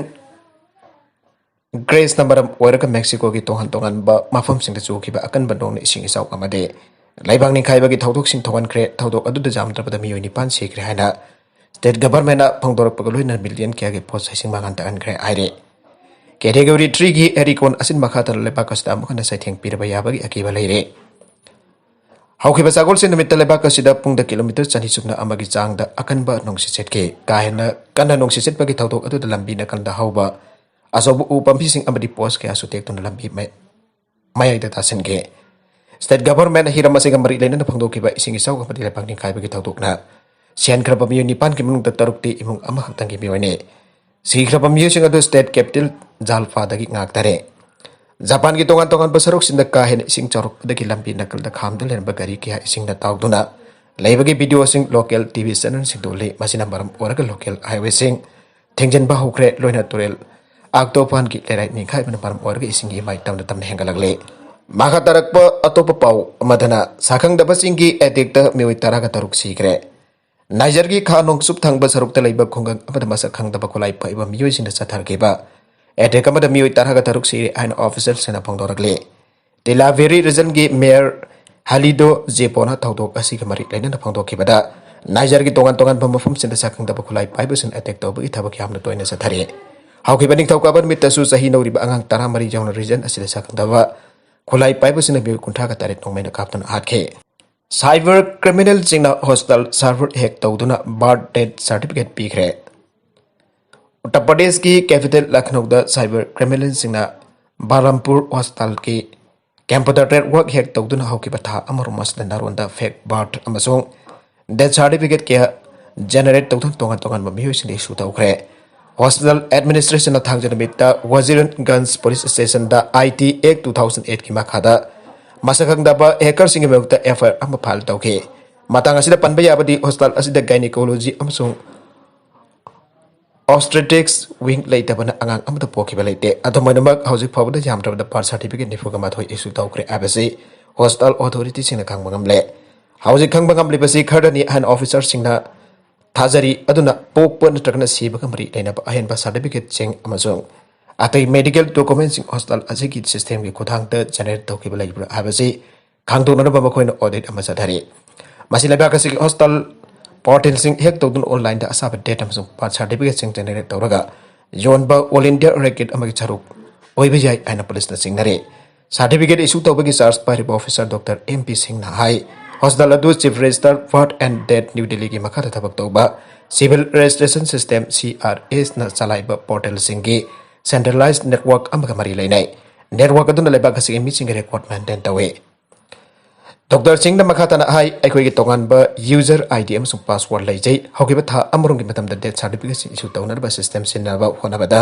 Graceꯅ ꯃꯔꯝ ꯑꯣꯏꯔꯒ Mexicoꯒꯤ ꯇꯣꯉꯥꯟ ꯇꯣꯉꯥꯟꯕ ꯃꯐꯝꯁꯤꯡꯗ ꯆꯨꯈꯤꯕ ꯑꯀꯟꯕ ꯅꯣꯡꯅ ꯏꯁꯤꯡ ꯏꯆꯥꯎ ꯑꯃꯗꯤ ꯂꯩꯕꯥꯛ ꯅꯤꯡꯈꯥꯏꯕꯒꯤ ꯊꯧꯗꯣꯛꯁꯤꯡ ꯊꯣꯛꯍꯟꯈ꯭ꯔꯦ꯫ ꯊꯧꯗꯣꯛ ꯑꯗꯨꯗ ꯌꯥꯝꯗ꯭ꯔꯕꯗ ꯃꯤꯑꯣꯏ ꯅꯤꯄꯥꯟ ꯁꯤꯈ꯭ꯔꯦ ꯍꯥꯏꯅ state governmentꯅ ꯐꯣꯡꯗꯣꯔꯛꯄꯒ ꯂꯣꯏꯅꯅ million ꯀꯌꯥꯒꯤ ꯄꯣꯠ ꯆꯩꯁꯤꯡ ꯃꯥꯡꯍꯟ ꯇꯥꯛꯍꯟꯈ꯭ꯔꯦ ꯍꯥꯏꯔꯦ꯫ Category threeꯒꯤ Hurricane ꯑꯁꯤꯅ ꯃꯈꯥ ꯇꯥꯅ ꯂꯩꯕꯥꯛ ꯑꯁꯤꯗ ꯑꯃꯨꯛ ꯍꯟꯅ ꯆꯩꯊꯦꯡ ꯄꯤꯔꯕ ꯌꯥꯕꯒꯤ ꯑꯀꯤꯕ ꯂꯩꯔꯦ꯫ ꯍꯧꯈꯤꯕ ꯁꯒꯣꯜꯁꯦꯟ ꯅꯨꯃꯤꯠꯇ ꯂꯩꯕꯥꯛ ꯑꯁꯤꯗ ꯄꯨꯡꯗ kilometre ꯆꯅꯤ ꯁꯨꯞꯅ ꯑꯃꯒꯤ ꯆꯥꯡꯗ ꯑꯀꯟꯕ ꯅꯣꯡꯁꯤꯠ ꯁꯤꯠꯈꯤ꯫ ꯀꯥ ꯍꯦꯟꯅ ꯀꯟꯅ ꯅꯣꯡꯁꯤꯠ ꯁꯤꯠꯄꯒꯤ ꯊꯧꯗꯣꯛ ꯑꯗꯨꯗ ꯂꯝꯕꯤ ꯅꯥꯀꯟꯗ ꯍꯧꯕ ꯑꯆꯧꯕ ꯎ ꯄꯥꯝꯕꯤꯁꯤꯡ ꯑꯃꯗꯤ post ꯀꯌꯥꯁꯨ ꯇꯦꯛꯇꯨꯅ ꯂꯝꯕꯤ ꯃꯌꯥꯏꯗ ꯇꯥꯁꯤꯟꯈꯤ꯫ State governmentꯅ ꯍꯤꯔꯝ ꯑꯁꯤꯒ ꯃꯔꯤ ꯂꯩꯅꯅ ꯐꯣꯡꯗꯣꯛꯈꯤꯕ ꯏꯁꯤꯡ ꯏꯆꯥꯎ ꯑꯃꯗꯤ ꯂꯩꯕꯥꯛ ꯅꯤꯡꯈꯥꯏꯕꯒꯤ ꯊꯧꯗꯣꯛꯅ ꯁꯤꯍꯟꯈ꯭ꯔꯕ ꯃꯤꯑꯣꯏ ꯅꯤꯄꯥꯟꯒꯤ ꯃꯅꯨꯡꯗ ꯇꯔꯨꯛꯇꯤ ꯏꯃꯨꯡ ꯑꯃꯈꯛꯇꯪꯒꯤ ꯃꯤꯑꯣꯏꯅꯤ꯫ ꯁꯤꯈ꯭ꯔꯕ ꯃꯤꯑꯣꯏꯁꯤꯡ ꯑꯗꯨ state capital ꯖꯥꯜꯐꯥꯗꯒꯤ ꯉꯥꯛꯇꯔꯦ꯫ ꯖꯄꯥꯟꯒꯤ ꯇꯣꯉꯥꯟ ꯇꯣꯉꯥꯟꯕ ꯁꯔꯨꯛꯁꯤꯡꯗ ꯀꯥ ꯍꯦꯟꯅ ꯏꯁꯤꯡ ꯆꯥꯎꯔꯛꯄꯗꯒꯤ ꯂꯝꯕꯤ ꯅꯥꯀꯜꯗ ꯈꯥꯝꯗꯨꯅ ꯂꯩꯔꯝꯕ ꯒꯥꯔꯤ ꯀꯌꯥ ꯏꯁꯤꯡꯅ ꯇꯥꯎꯗꯨꯅ ꯂꯩꯕꯒꯤ videoꯁꯤꯡ local TV channelꯁꯤꯡꯗ ꯎꯠꯂꯤ꯫ ꯃꯁꯤꯅ ꯃꯔꯝ ꯑꯣꯏꯔꯒ local highwayꯁꯤꯡ ꯊꯤꯡꯖꯤꯟꯕ ꯍꯧꯈ꯭ꯔꯦ꯫ ꯂꯣꯏꯅ ꯇꯨꯔꯦꯜ ꯑꯥꯛꯇꯣꯐꯥꯟꯒꯤ ꯂꯩꯔꯥꯏ ꯅꯤꯡꯈꯥꯏꯕꯅ ꯃꯔꯝ ꯑꯣꯏꯔꯒ ꯏꯁꯤꯡꯒꯤ ꯏꯃꯥꯏ ꯇꯝꯅ ꯇꯝꯅ ꯍꯦꯟꯒꯠꯂꯛꯂꯤ꯫ ꯃꯈꯥ ꯇꯥꯔꯛꯄ ꯑꯇꯣꯞꯄ ꯄꯥꯎ ꯑꯃꯗꯅ, ꯁꯥꯈꯪꯗꯕꯁꯤꯡꯒꯤ attackꯇ ꯃꯤꯑꯣꯏ ꯇꯔꯥꯒ ꯇꯔꯨꯛ ꯁꯤꯈ꯭ꯔꯦ꯫ ꯅꯥꯏꯖꯔꯒꯤ ꯈꯥ ꯅꯣꯡꯆꯨꯞ ꯊꯪꯕ ꯁꯔꯨꯛꯇ ꯂꯩꯕ ꯈꯨꯡꯒꯪ ꯑꯃꯗ ꯃꯁꯛ ꯈꯪꯗꯕ ꯈꯨꯠꯂꯥꯏ ꯄꯥꯏꯕ ꯃꯤꯑꯣꯏꯁꯤꯡꯅ ꯆꯠꯊꯔꯛꯈꯤꯕ attack ꯑꯃꯗ ꯃꯤꯑꯣꯏ ꯇꯔꯥꯒ ꯇꯔꯨꯛ ꯁꯤꯔꯦ ꯍꯥꯏꯅ officialꯁꯤꯡꯅ ꯐꯣꯡꯗꯣꯔꯛꯂꯤ꯫ ꯇꯤꯂꯥꯕꯦꯔꯤ regionꯒꯤ mayor ꯍꯥꯂꯤꯗꯣ ꯖꯦꯄꯣꯅ ꯊꯧꯗꯣꯛ ꯑꯁꯤꯒ ꯃꯔꯤ ꯂꯩꯅꯅ ꯐꯣꯡꯗꯣꯛꯈꯤꯕꯗ, ꯅꯥꯏꯖꯔꯒꯤ ꯇꯣꯉꯥꯟ ꯇꯣꯉꯥꯟꯕ ꯃꯐꯝꯁꯤꯡꯗ ꯁꯛꯈꯪꯗꯕ ꯈꯨꯠꯂꯥꯏ ꯄꯥꯏꯕꯁꯤꯡꯅ attack ꯇꯧꯕꯒꯤ ꯊꯕꯛ ꯌꯥꯝꯅ ꯇꯣꯏꯅ ꯆꯠꯊꯔꯤ꯫ ꯍꯧꯈꯤꯕ ꯅꯤꯡꯊꯧꯀꯥꯕ ꯅꯨꯃꯤꯠꯇꯁꯨ ꯆꯍꯤ ꯅꯧꯔꯤꯕ ꯑꯉꯥꯡ ꯇꯔꯥꯃꯔꯤ ꯌꯥꯎꯅ region ꯑꯁꯤꯗ ꯁꯛꯈꯪꯗꯕ ꯈꯨꯠꯂꯥꯏ ꯄꯥꯏꯕꯁꯤꯡꯅ ꯃꯤꯑꯣꯏ ꯀꯨꯟꯊ꯭ꯔꯥꯒ ꯇꯔꯦꯠ ꯅꯣꯡꯃꯩꯅ ꯀꯥꯞꯇꯨꯅ ꯍꯥꯠꯈꯤ꯫ Cyber criminalꯁꯤꯡꯅ hostel server hack ꯇꯧꯗꯨꯅ birth death certificate ꯄꯤꯈ꯭ꯔꯦ꯫ ꯎꯠꯇꯔ ꯄ꯭ꯔꯗꯦꯁꯀꯤ capital ꯂꯈꯅꯧꯗ cyber criminalꯁꯤꯡꯅ ꯕꯥꯂꯝꯄꯨꯔ hostelꯒꯤ computer network hack ꯇꯧꯗꯨꯅ ꯍꯧꯈꯤꯕ ꯊꯥ ꯑꯃꯔꯣꯝ ꯑꯁꯤꯗ ꯅꯥꯔꯣꯟꯗ fake birth ꯑꯃꯁꯨꯡ death certificate ꯀꯌꯥ generate ꯇꯧꯗꯨꯅ ꯇꯣꯉꯥꯟ ꯇꯣꯉꯥꯟꯕ ꯃꯤꯑꯣꯏꯁꯤꯡꯗ issue ꯇꯧꯈ꯭ꯔꯦ꯫ Hospital Administration ꯅ ꯊꯥꯡꯖ ꯅꯨꯃꯤꯠꯇ Wazirganj Police Station the I T Act two thousand eight ꯀꯤ ꯃꯈꯥꯗ ꯃꯁꯛ ꯈꯪꯗꯕ hacker ꯁꯤꯡꯒꯤ ꯃꯥꯌꯣꯛꯇ F I R ꯑꯃ file ꯇꯧꯈꯤ꯫ ꯃꯇꯥꯡ ꯑꯁꯤꯗ ꯄꯟꯕ ꯌꯥꯕꯗꯤ hospital ꯑꯁꯤꯗ gynecology ꯑꯃꯁꯨꯡ obstetrics wing ꯂꯩꯇꯕꯅ ꯑꯉꯥꯡ ꯑꯃꯠꯇ ꯄꯣꯛꯈꯤꯕ ꯂꯩꯇꯦ꯫ ꯑꯗꯨꯝ ꯑꯣꯏꯅꯃꯛ ꯍꯧꯖꯤꯛ ꯐꯥꯎꯕꯗ ꯌꯥꯝꯗ꯭ꯔꯕꯗ birth certificate ꯅꯤꯐꯨꯒ ꯃꯥꯊꯣꯏ issue ꯇꯧꯈ꯭ꯔꯦ ꯍꯥꯏꯕꯁꯤ hospital authority ꯁꯤꯡꯅ ꯈꯪꯕ ꯉꯝꯂꯦ꯫ ꯍꯧꯖꯤꯛ ꯈꯪꯕ ꯉꯝꯂꯤꯕꯁꯤ ꯈꯔꯗꯅꯤ ꯍꯥꯏꯅ officer ꯁꯤꯡꯅ ꯊꯥꯖꯔꯤ꯫ ꯑꯗꯨꯅ ꯄꯣꯛꯄ ꯅꯠꯇ꯭ꯔꯒꯅ ꯁꯤꯕꯒ ꯃꯔꯤ ꯂꯩꯅꯕ ꯑꯍꯦꯟꯕ certificate ꯁꯤꯡ ꯑꯃꯁꯨꯡ ꯑꯇꯩ medical document ꯁꯤꯡ hospital ꯑꯁꯤꯒꯤ system ꯒꯤ ꯈꯨꯠꯊꯥꯡꯗ generate ꯇꯧꯈꯤꯕ ꯂꯩꯕ꯭ꯔꯥ ꯍꯥꯏꯕꯁꯤ ꯈꯪꯗꯣꯛꯅꯅꯕ ꯃꯈꯣꯏꯅ audit ꯑꯃ ꯆꯠꯊꯔꯤ꯫ ꯃꯁꯤ ꯂꯩꯕꯥꯛ ꯑꯁꯤꯒꯤ hospital portal ꯁꯤꯡ hack ꯇꯧꯗꯨꯅ online ꯗ ꯑꯁꯥꯕ death ꯑꯃꯁꯨꯡ birth certificate ꯁꯤꯡ generate ꯇꯧꯔꯒ ꯌꯣꯟꯕ all India racket ꯑꯃꯒꯤ ꯁꯔꯨꯛ ꯑꯣꯏꯕ ꯌꯥꯏ ꯍꯥꯏꯅ police ꯅ ꯆꯤꯡꯅꯔꯤ꯫ Certificate issue ꯇꯧꯕꯒꯤ charge ꯄꯥꯏꯔꯤꯕ officer Doctor M P ꯁꯤꯡꯅ ꯍꯥꯏ, hospital ꯑꯗꯨ Chief Register Birth and Death New Delhi ꯒꯤ ꯃꯈꯥꯗ ꯊꯕꯛ ꯇꯧꯕ Civil Registration System, C R S ꯅ ꯆꯂꯥꯏꯕ portal ꯁꯤꯡꯒꯤ centralized network ꯑꯃꯒ ꯃꯔꯤ ꯂꯩꯅꯩ꯫ Network ꯑꯗꯨꯅ ꯂꯩꯕꯥꯛ ꯑꯁꯤꯒꯤ ꯃꯤꯁꯤꯡꯒꯤ record maintain ꯇꯧꯏ꯫ Doctor ꯁꯤꯡꯅ ꯃꯈꯥ ꯇꯥꯅ ꯍꯥꯏ, ꯑꯩꯈꯣꯏꯒꯤ ꯇꯣꯉꯥꯟꯕ user I D ꯑꯃꯁꯨꯡ password ꯂꯩꯖꯩ꯫ ꯍꯧꯈꯤꯕ ꯊꯥ ꯑꯃꯔꯣꯝꯒꯤ ꯃꯇꯝꯗ death certificate ꯁꯤꯡ issue ꯇꯧꯅꯅꯕ system ꯁꯤꯖꯤꯟꯅꯕ ꯍꯣꯠꯅꯕꯗ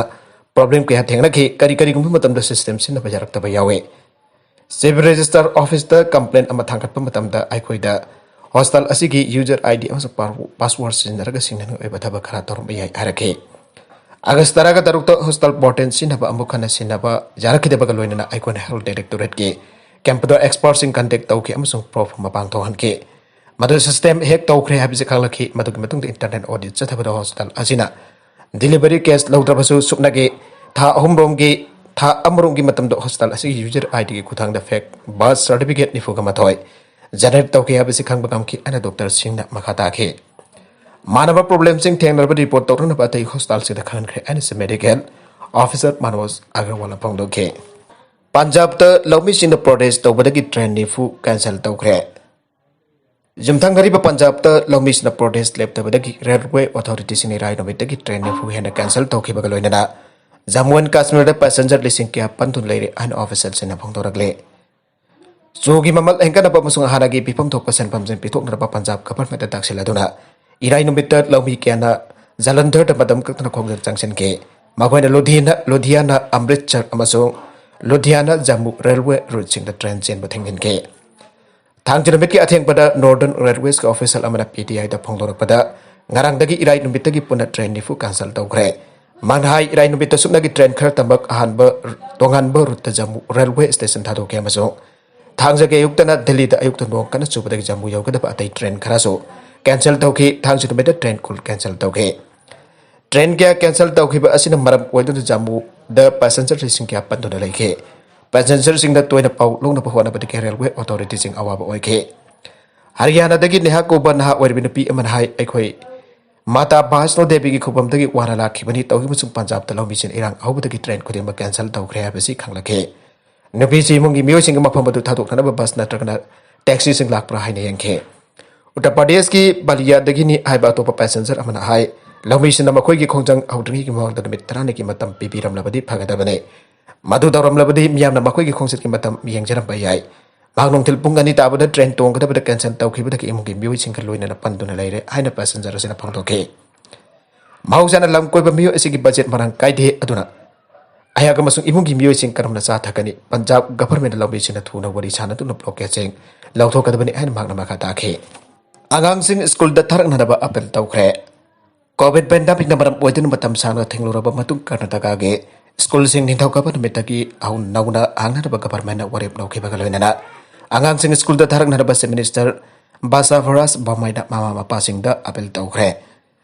problem ꯀꯌꯥ ꯊꯦꯡꯅꯈꯤ꯫ ꯀꯔꯤ ꯀꯔꯤꯒꯨꯝꯕ ꯃꯇꯝꯗ system ꯁꯤꯖꯤꯟꯅꯕ ꯌꯥꯔꯛꯇꯕ ꯌꯥꯎꯏ꯫ Civil Register Office ꯇ complaint ꯑꯃ ꯊꯥꯡꯒꯠꯄ ꯃꯇꯝꯗ ꯑꯩꯈꯣꯏꯗ hospital ꯑꯁꯤꯒꯤ user I D ꯑꯃꯁꯨꯡ par-, password ꯁꯤꯖꯤꯟꯅꯔꯒ ꯁꯤꯡꯅꯅꯤꯡꯉꯥꯏ ꯑꯣꯏꯕ ꯊꯕꯛ ꯈꯔ ꯇꯧꯔꯝꯕ ꯌꯥꯏ ꯍꯥꯏꯔꯛꯈꯤ꯫ August ꯇꯔꯥꯒ ꯇꯔꯨꯛꯇ hospital portal ꯁꯤꯖꯤꯟꯅꯕ ꯑꯃꯨꯛ ꯍꯟꯅ ꯁꯤꯖꯤꯟꯅꯕ ꯌꯥꯔꯛꯈꯤꯗꯕꯒ ꯂꯣꯏꯅꯅ ꯑꯩꯈꯣꯏꯅ Health Directorate ꯀꯤ computer expert ꯁꯤꯡ contact ꯇꯧꯈꯤ ꯑꯃꯁꯨꯡ proof ꯃꯄꯥꯡ ꯊꯣꯛꯍꯟꯈꯤ꯫ ꯃꯗꯨ system hack ꯇꯧꯈ꯭ꯔꯦ ꯍꯥꯏꯕꯁꯤ ꯈꯪꯂꯛꯈꯤ꯫ ꯃꯗꯨꯒꯤ ꯃꯇꯨꯡꯗ internal audit ꯆꯠꯊꯕꯗ hospital ꯑꯁꯤꯅ delivery case ꯂꯧꯗ꯭ꯔꯕꯁꯨ ꯁꯨꯞꯅꯒꯤ ꯊꯥ ꯑꯍꯨꯝꯔꯣꯝꯒꯤ, ꯊꯥ ꯑꯃꯔꯣꯝꯒꯤ ꯃꯇꯝꯗ hospital ꯑꯁꯤꯒꯤ user I D ꯒꯤ ꯈꯨꯠꯊꯥꯡꯗ fake birth certificate ꯅꯤꯐꯨꯒ ꯃꯥꯊꯣꯏ generate ꯇꯧꯈꯤ ꯍꯥꯏꯕꯁꯤ ꯈꯪꯕ ꯉꯝꯈꯤ ꯍꯥꯏꯅ doctor ꯁꯤꯡꯅ ꯃꯈꯥ ꯇꯥꯈꯤ꯫ ꯃꯥꯟꯅꯕ problem ꯁꯤꯡ ꯊꯦꯡꯅꯔꯕ report ꯇꯧꯔꯛꯅꯕ ꯑꯇꯩ hospital ꯁꯤꯡꯗ ꯈꯪꯍꯟꯈ꯭ꯔꯦ ꯍꯥꯏꯅꯁꯨ medical officer ꯃꯅꯣꯖ ꯑꯒꯔꯋꯥꯜꯅ ꯐꯣꯡꯗꯣꯛꯈꯤ꯫ ꯄꯟꯖꯥꯕꯇ ꯂꯧꯃꯤꯁꯤꯡꯅ protest ꯇꯧꯕꯗꯒꯤ train ꯅꯤꯐꯨ cancel ꯇꯧꯈ꯭ꯔꯦ꯫ ꯌꯨꯝꯊꯪꯅꯔꯤꯕ ꯄꯟꯖꯥꯕꯇ ꯂꯧꯃꯤꯁꯤꯡꯅ protest ꯂꯦꯞꯇꯕꯗꯒꯤ railway authority ꯁꯤꯡꯅ ꯏꯔꯥꯏ ꯅꯨꯃꯤꯠꯇꯒꯤ train ꯅꯤꯐꯨ ꯍꯦꯟꯅ cancel ꯇꯧꯈꯤꯕꯒ ꯂꯣꯏꯅꯅ Jammu and Kashmir the passenger ꯂꯤꯁꯤꯡ ꯀꯌꯥ ꯄꯟꯗꯨꯅ ꯂꯩꯔꯦ ꯍꯥꯏꯅ official ꯁꯤꯡꯅ ꯐꯣꯡꯗꯣꯔꯛꯂꯦ꯫ ꯆꯨꯒꯤ ꯃꯃꯜ ꯍꯦꯟꯒꯠꯅꯕ ꯑꯃꯁꯨꯡ ꯍꯥꯟꯅꯒꯤ ꯄꯤꯐꯝ ꯊꯣꯛꯄ ꯁꯦꯟꯐꯝꯁꯤꯡ ꯄꯤꯊꯣꯛꯅꯅꯕ ꯄꯟꯖꯥꯕ government ꯇ ꯇꯥꯛꯁꯤꯜꯂꯗꯨꯅ ꯏꯔꯥꯏ ꯅꯨꯃꯤꯠꯇ ꯂꯧꯃꯤ ꯀꯌꯥꯅ ꯖꯂꯟꯙꯔꯗ ꯃꯇꯝ ꯀꯛꯇꯅ ꯈꯣꯡꯖꯪ ꯆꯪꯁꯤꯟꯈꯤ꯫ ꯃꯈꯣꯏꯅ ꯂꯨꯙꯤꯌꯥꯅꯥ, ꯂꯨꯙꯤꯌꯥꯅꯥ ꯑꯃ꯭ꯔꯤꯠꯁꯔ ꯑꯃꯁꯨꯡ ꯂꯨꯙꯤꯌꯥꯅꯥ ꯖꯝꯃꯨ ꯔꯦꯜꯋꯦ ꯔꯨꯠꯁꯤꯡꯗ ꯇ꯭ꯔꯦꯟ ꯆꯦꯟꯕ ꯊꯤꯡꯖꯤꯟꯈꯤ꯫ ꯊꯥꯡꯖ ꯅꯨꯃꯤꯠꯀꯤ ꯑꯊꯦꯡꯕꯗ ꯅꯣꯔꯗꯔꯟ ꯔꯦꯜꯋꯦꯁꯀꯤ ꯑꯣꯐꯤꯁꯤꯌꯦꯜ ꯑꯃꯅ ꯄꯤ ꯇꯤ ꯑꯥꯏꯗ ꯐꯣꯡꯗꯣꯔꯛꯄꯗ, ꯉꯔꯥꯡꯗꯒꯤ ꯏꯔꯥꯏ ꯅꯨꯃꯤꯠꯇꯒꯤ ꯄꯨꯟꯅ ꯇ꯭ꯔꯦꯟ ꯅꯤꯐꯨ ꯀꯦꯟꯁꯦꯜ ꯇꯧꯈ꯭ꯔꯦ꯫ ꯃꯥꯅ ꯍꯥꯏ, ꯏꯔꯥꯏ ꯅꯨꯃꯤꯠꯇ ꯁꯨꯞꯅꯒꯤ ꯇ꯭ꯔꯦꯟ ꯈꯔꯇꯃꯛ ꯑꯍꯥꯟꯕ, ꯇꯣꯉꯥꯟꯕ ꯔꯨꯠꯇ ꯖꯝꯃꯨ ꯔꯦꯜꯋꯦ ꯁ꯭ꯇꯦꯁꯟ ꯊꯥꯗꯣꯛꯈꯤ ꯑꯃꯁꯨꯡ ꯊꯥꯡꯖꯒꯤ ꯑꯌꯨꯛꯇꯅ ꯗꯤꯜꯂꯤꯗ ꯑꯌꯨꯛꯇ ꯅꯣꯡ ꯀꯟꯅ ꯆꯨꯕꯗꯒꯤ ꯖꯝꯃꯨ ꯌꯧꯒꯗꯕ ꯑꯇꯩ ꯇ꯭ꯔꯦꯟ ꯈꯔꯁꯨ ꯀꯦꯟꯁꯦꯜ ꯇꯧꯈꯤ꯫ ꯊꯥꯡꯖ ꯅꯨꯃꯤꯠꯇ ꯇ꯭ꯔꯦꯟ ꯀꯨꯟ ꯀꯦꯟꯁꯦꯜ ꯇꯧꯈꯤ꯫ ꯇ꯭ꯔꯦꯟ ꯀꯌꯥ ꯀꯦꯟꯁꯦꯜ ꯇꯧꯈꯤꯕ ꯑꯁꯤꯅ ꯃꯔꯝ ꯑꯣꯏꯗꯨꯅ ꯖꯝꯃꯨꯗ ꯄꯦꯁꯦꯟꯖꯔꯁꯤꯡ ꯀꯌꯥ ꯄꯟꯗꯨꯅ ꯂꯩꯈꯤ꯫ ꯄꯦꯁꯦꯟꯖꯔꯁꯤꯡꯗ ꯇꯣꯏꯅ ꯄꯥꯎ ꯂꯧꯅꯕ ꯍꯣꯠꯅꯕꯗꯒꯤ ꯔꯦꯜꯋꯦ ꯑꯣꯊꯣꯔꯤꯇꯤꯁꯤꯡ ꯑꯋꯥꯕ ꯑꯣꯏꯈꯤ꯫ ꯍꯔꯤꯌꯥꯅꯥꯗꯒꯤ ꯅꯦꯍꯥ ꯀꯧꯕ ꯅꯍꯥ ꯑꯣꯏꯔꯤꯕ ꯅꯨꯄꯤ ꯑꯃꯅ ꯍꯥꯏ, ꯑꯩꯈꯣꯏ ꯃꯥꯇꯥ ꯕꯥꯏꯁꯅꯣ ꯗꯦꯕꯤꯒꯤ ꯈꯨꯕꯝꯗꯒꯤ ꯋꯥꯅ ꯂꯥꯛꯈꯤꯕꯅꯤ꯫ ꯇꯧꯈꯤꯕꯁꯨ ꯄꯟꯖꯥꯕꯇ ꯂꯧꯃꯤꯁꯤꯡ ꯏꯔꯥꯡ ꯍꯧꯕꯗꯒꯤ ꯇ꯭ꯔꯦꯟ ꯈꯨꯗꯤꯡꯃꯛ ꯀꯦꯟꯁꯦꯜ ꯇꯧꯈ꯭ꯔꯦ ꯍꯥꯏꯕꯁꯤ ꯈꯪꯂꯛꯈꯤ꯫ ꯅꯨꯄꯤꯁꯤ ꯏꯃꯨꯡꯒꯤ ꯃꯤꯑꯣꯏꯁꯤꯡꯒ ꯃꯐꯝ ꯑꯗꯨ ꯊꯥꯗꯣꯛꯅꯅꯕ ꯕꯁ ꯅꯠꯇ꯭ꯔꯒꯅ ꯇꯦꯛꯁꯤꯁꯤꯡ ꯂꯥꯛꯄ꯭ꯔꯥ ꯍꯥꯏꯅ ꯌꯦꯡꯈꯤ꯫ ꯎꯠꯇꯔ ꯄ꯭ꯔꯗꯦꯁꯀꯤ ꯕꯥꯂꯤꯌꯥꯗꯒꯤꯅꯤ ꯍꯥꯏꯕ ꯑꯇꯣꯞꯄ ꯄꯦꯁꯦꯟꯖꯔ ꯑꯃꯅ ꯍꯥꯏ, ꯂꯧꯃꯤꯁꯤꯡꯅ ꯃꯈꯣꯏꯒꯤ ꯈꯣꯡꯖꯪ ꯍꯧꯗ꯭ꯔꯤꯉꯩꯒꯤ ꯃꯃꯥꯡꯗ ꯅꯨꯃꯤꯠ ꯇꯔꯥꯅꯤꯒꯤ ꯃꯇꯝ ꯄꯤꯕꯤꯔꯝꯂꯕꯗꯤ ꯐꯒꯗꯕꯅꯤ꯫ ꯃꯗꯨ ꯇꯧꯔꯝꯂꯕꯗꯤ ꯃꯤꯌꯥꯝꯅ ꯃꯈꯣꯏꯒꯤ ꯈꯣꯡꯆꯠꯀꯤ ꯃꯇꯝ ꯌꯦꯡꯖꯔꯝꯕ ꯌꯥꯏ꯫ ꯃꯍꯥꯛ ꯅꯨꯡꯊꯤꯜ ꯄꯨꯡ ꯑꯅꯤ ꯇꯥꯕꯗ ꯇ꯭ꯔꯦꯟ ꯇꯣꯡꯒꯗꯕꯗ ꯀꯦꯟꯁꯦꯜ ꯇꯧꯈꯤꯕꯗꯒꯤ ꯏꯃꯨꯡꯒꯤ ꯃꯤꯑꯣꯏꯁꯤꯡꯒ ꯂꯣꯏꯅꯅ ꯄꯟꯗꯨꯅ ꯂꯩꯔꯦ ꯍꯥꯏꯅ ꯄꯦꯁꯦꯟꯖꯔ ꯑꯁꯤꯅ ꯐꯣꯡꯗꯣꯛꯈꯤ꯫ ꯃꯍꯧꯁꯥꯅ ꯂꯝ ꯀꯣꯏꯕ ꯃꯤꯑꯣꯏ ꯑꯁꯤꯒꯤ ꯕꯖꯦꯠ ꯃꯔꯥꯡ ꯀꯥꯏꯗꯦ, ꯑꯗꯨꯅ ꯑꯩꯍꯥꯛ ꯑꯃꯁꯨꯡ ꯏꯃꯨꯡꯒꯤ ꯃꯤꯑꯣꯏꯁꯤꯡ ꯀꯔꯝꯅ ꯆꯥ ꯊꯛꯀꯅꯤ? ꯄꯟꯖꯥꯕ ꯒꯚꯔꯟꯃꯦꯟꯠꯅ ꯂꯧꯃꯤꯁꯤꯡꯅ ꯊꯨꯅ ꯋꯥꯔꯤ ꯁꯥꯅꯗꯨꯅ ꯕ꯭ꯂꯣꯀꯦꯠꯁꯤꯡ ꯂꯧꯊꯣꯛꯀꯗꯕꯅꯤ ꯍꯥꯏꯅ ꯃꯍꯥꯛꯅ ꯃꯈꯥ ꯇꯥꯈꯤ꯫ ꯑꯉꯥꯡꯁꯤꯡ ꯁ꯭ꯀꯨꯜꯗ ꯊꯥꯔꯛꯅꯅꯕ ꯑꯥꯄꯤꯜ ꯇꯧꯈ꯭ꯔꯦ꯫ ꯀꯣꯚꯤꯗ ꯄꯦꯟꯗꯦꯃꯤꯛꯅ ꯃꯔꯝ ꯑꯣꯏꯗꯨꯅ ꯃꯇꯝ ꯁꯥꯡꯅ ꯊꯤꯡꯂꯨꯔꯕ ꯃꯇꯨꯡ ꯀꯔꯅꯥꯇꯀꯥꯒꯤ ꯁ꯭ꯀꯨꯜꯁꯤꯡ ꯅꯤꯡꯊꯧꯀꯥꯕ ꯅꯨꯃꯤꯠꯇꯒꯤ ꯍꯧ-, ꯅꯧꯅ ꯍꯥꯡꯅꯅꯕ ꯒꯚꯔꯟꯃꯦꯟꯠꯅ ꯋꯥꯔꯦꯞ ꯂꯧꯈꯤꯕꯒ ꯂꯣꯏꯅꯅ ꯑꯉꯥꯡꯁꯤꯡ ꯁ꯭ꯀꯨꯜꯗ ꯊꯥꯔꯛꯅꯅꯕ ꯆꯤꯐ ꯃꯤꯅꯤꯁꯇꯔ ꯕꯁꯥꯚꯥꯔꯥꯖ ꯕꯣꯝꯃꯥꯏꯅ ꯃꯃꯥ ꯃꯄꯥꯁꯤꯡꯗ ꯑꯥꯄꯤꯜ ꯇꯧꯈ꯭ꯔꯦ꯫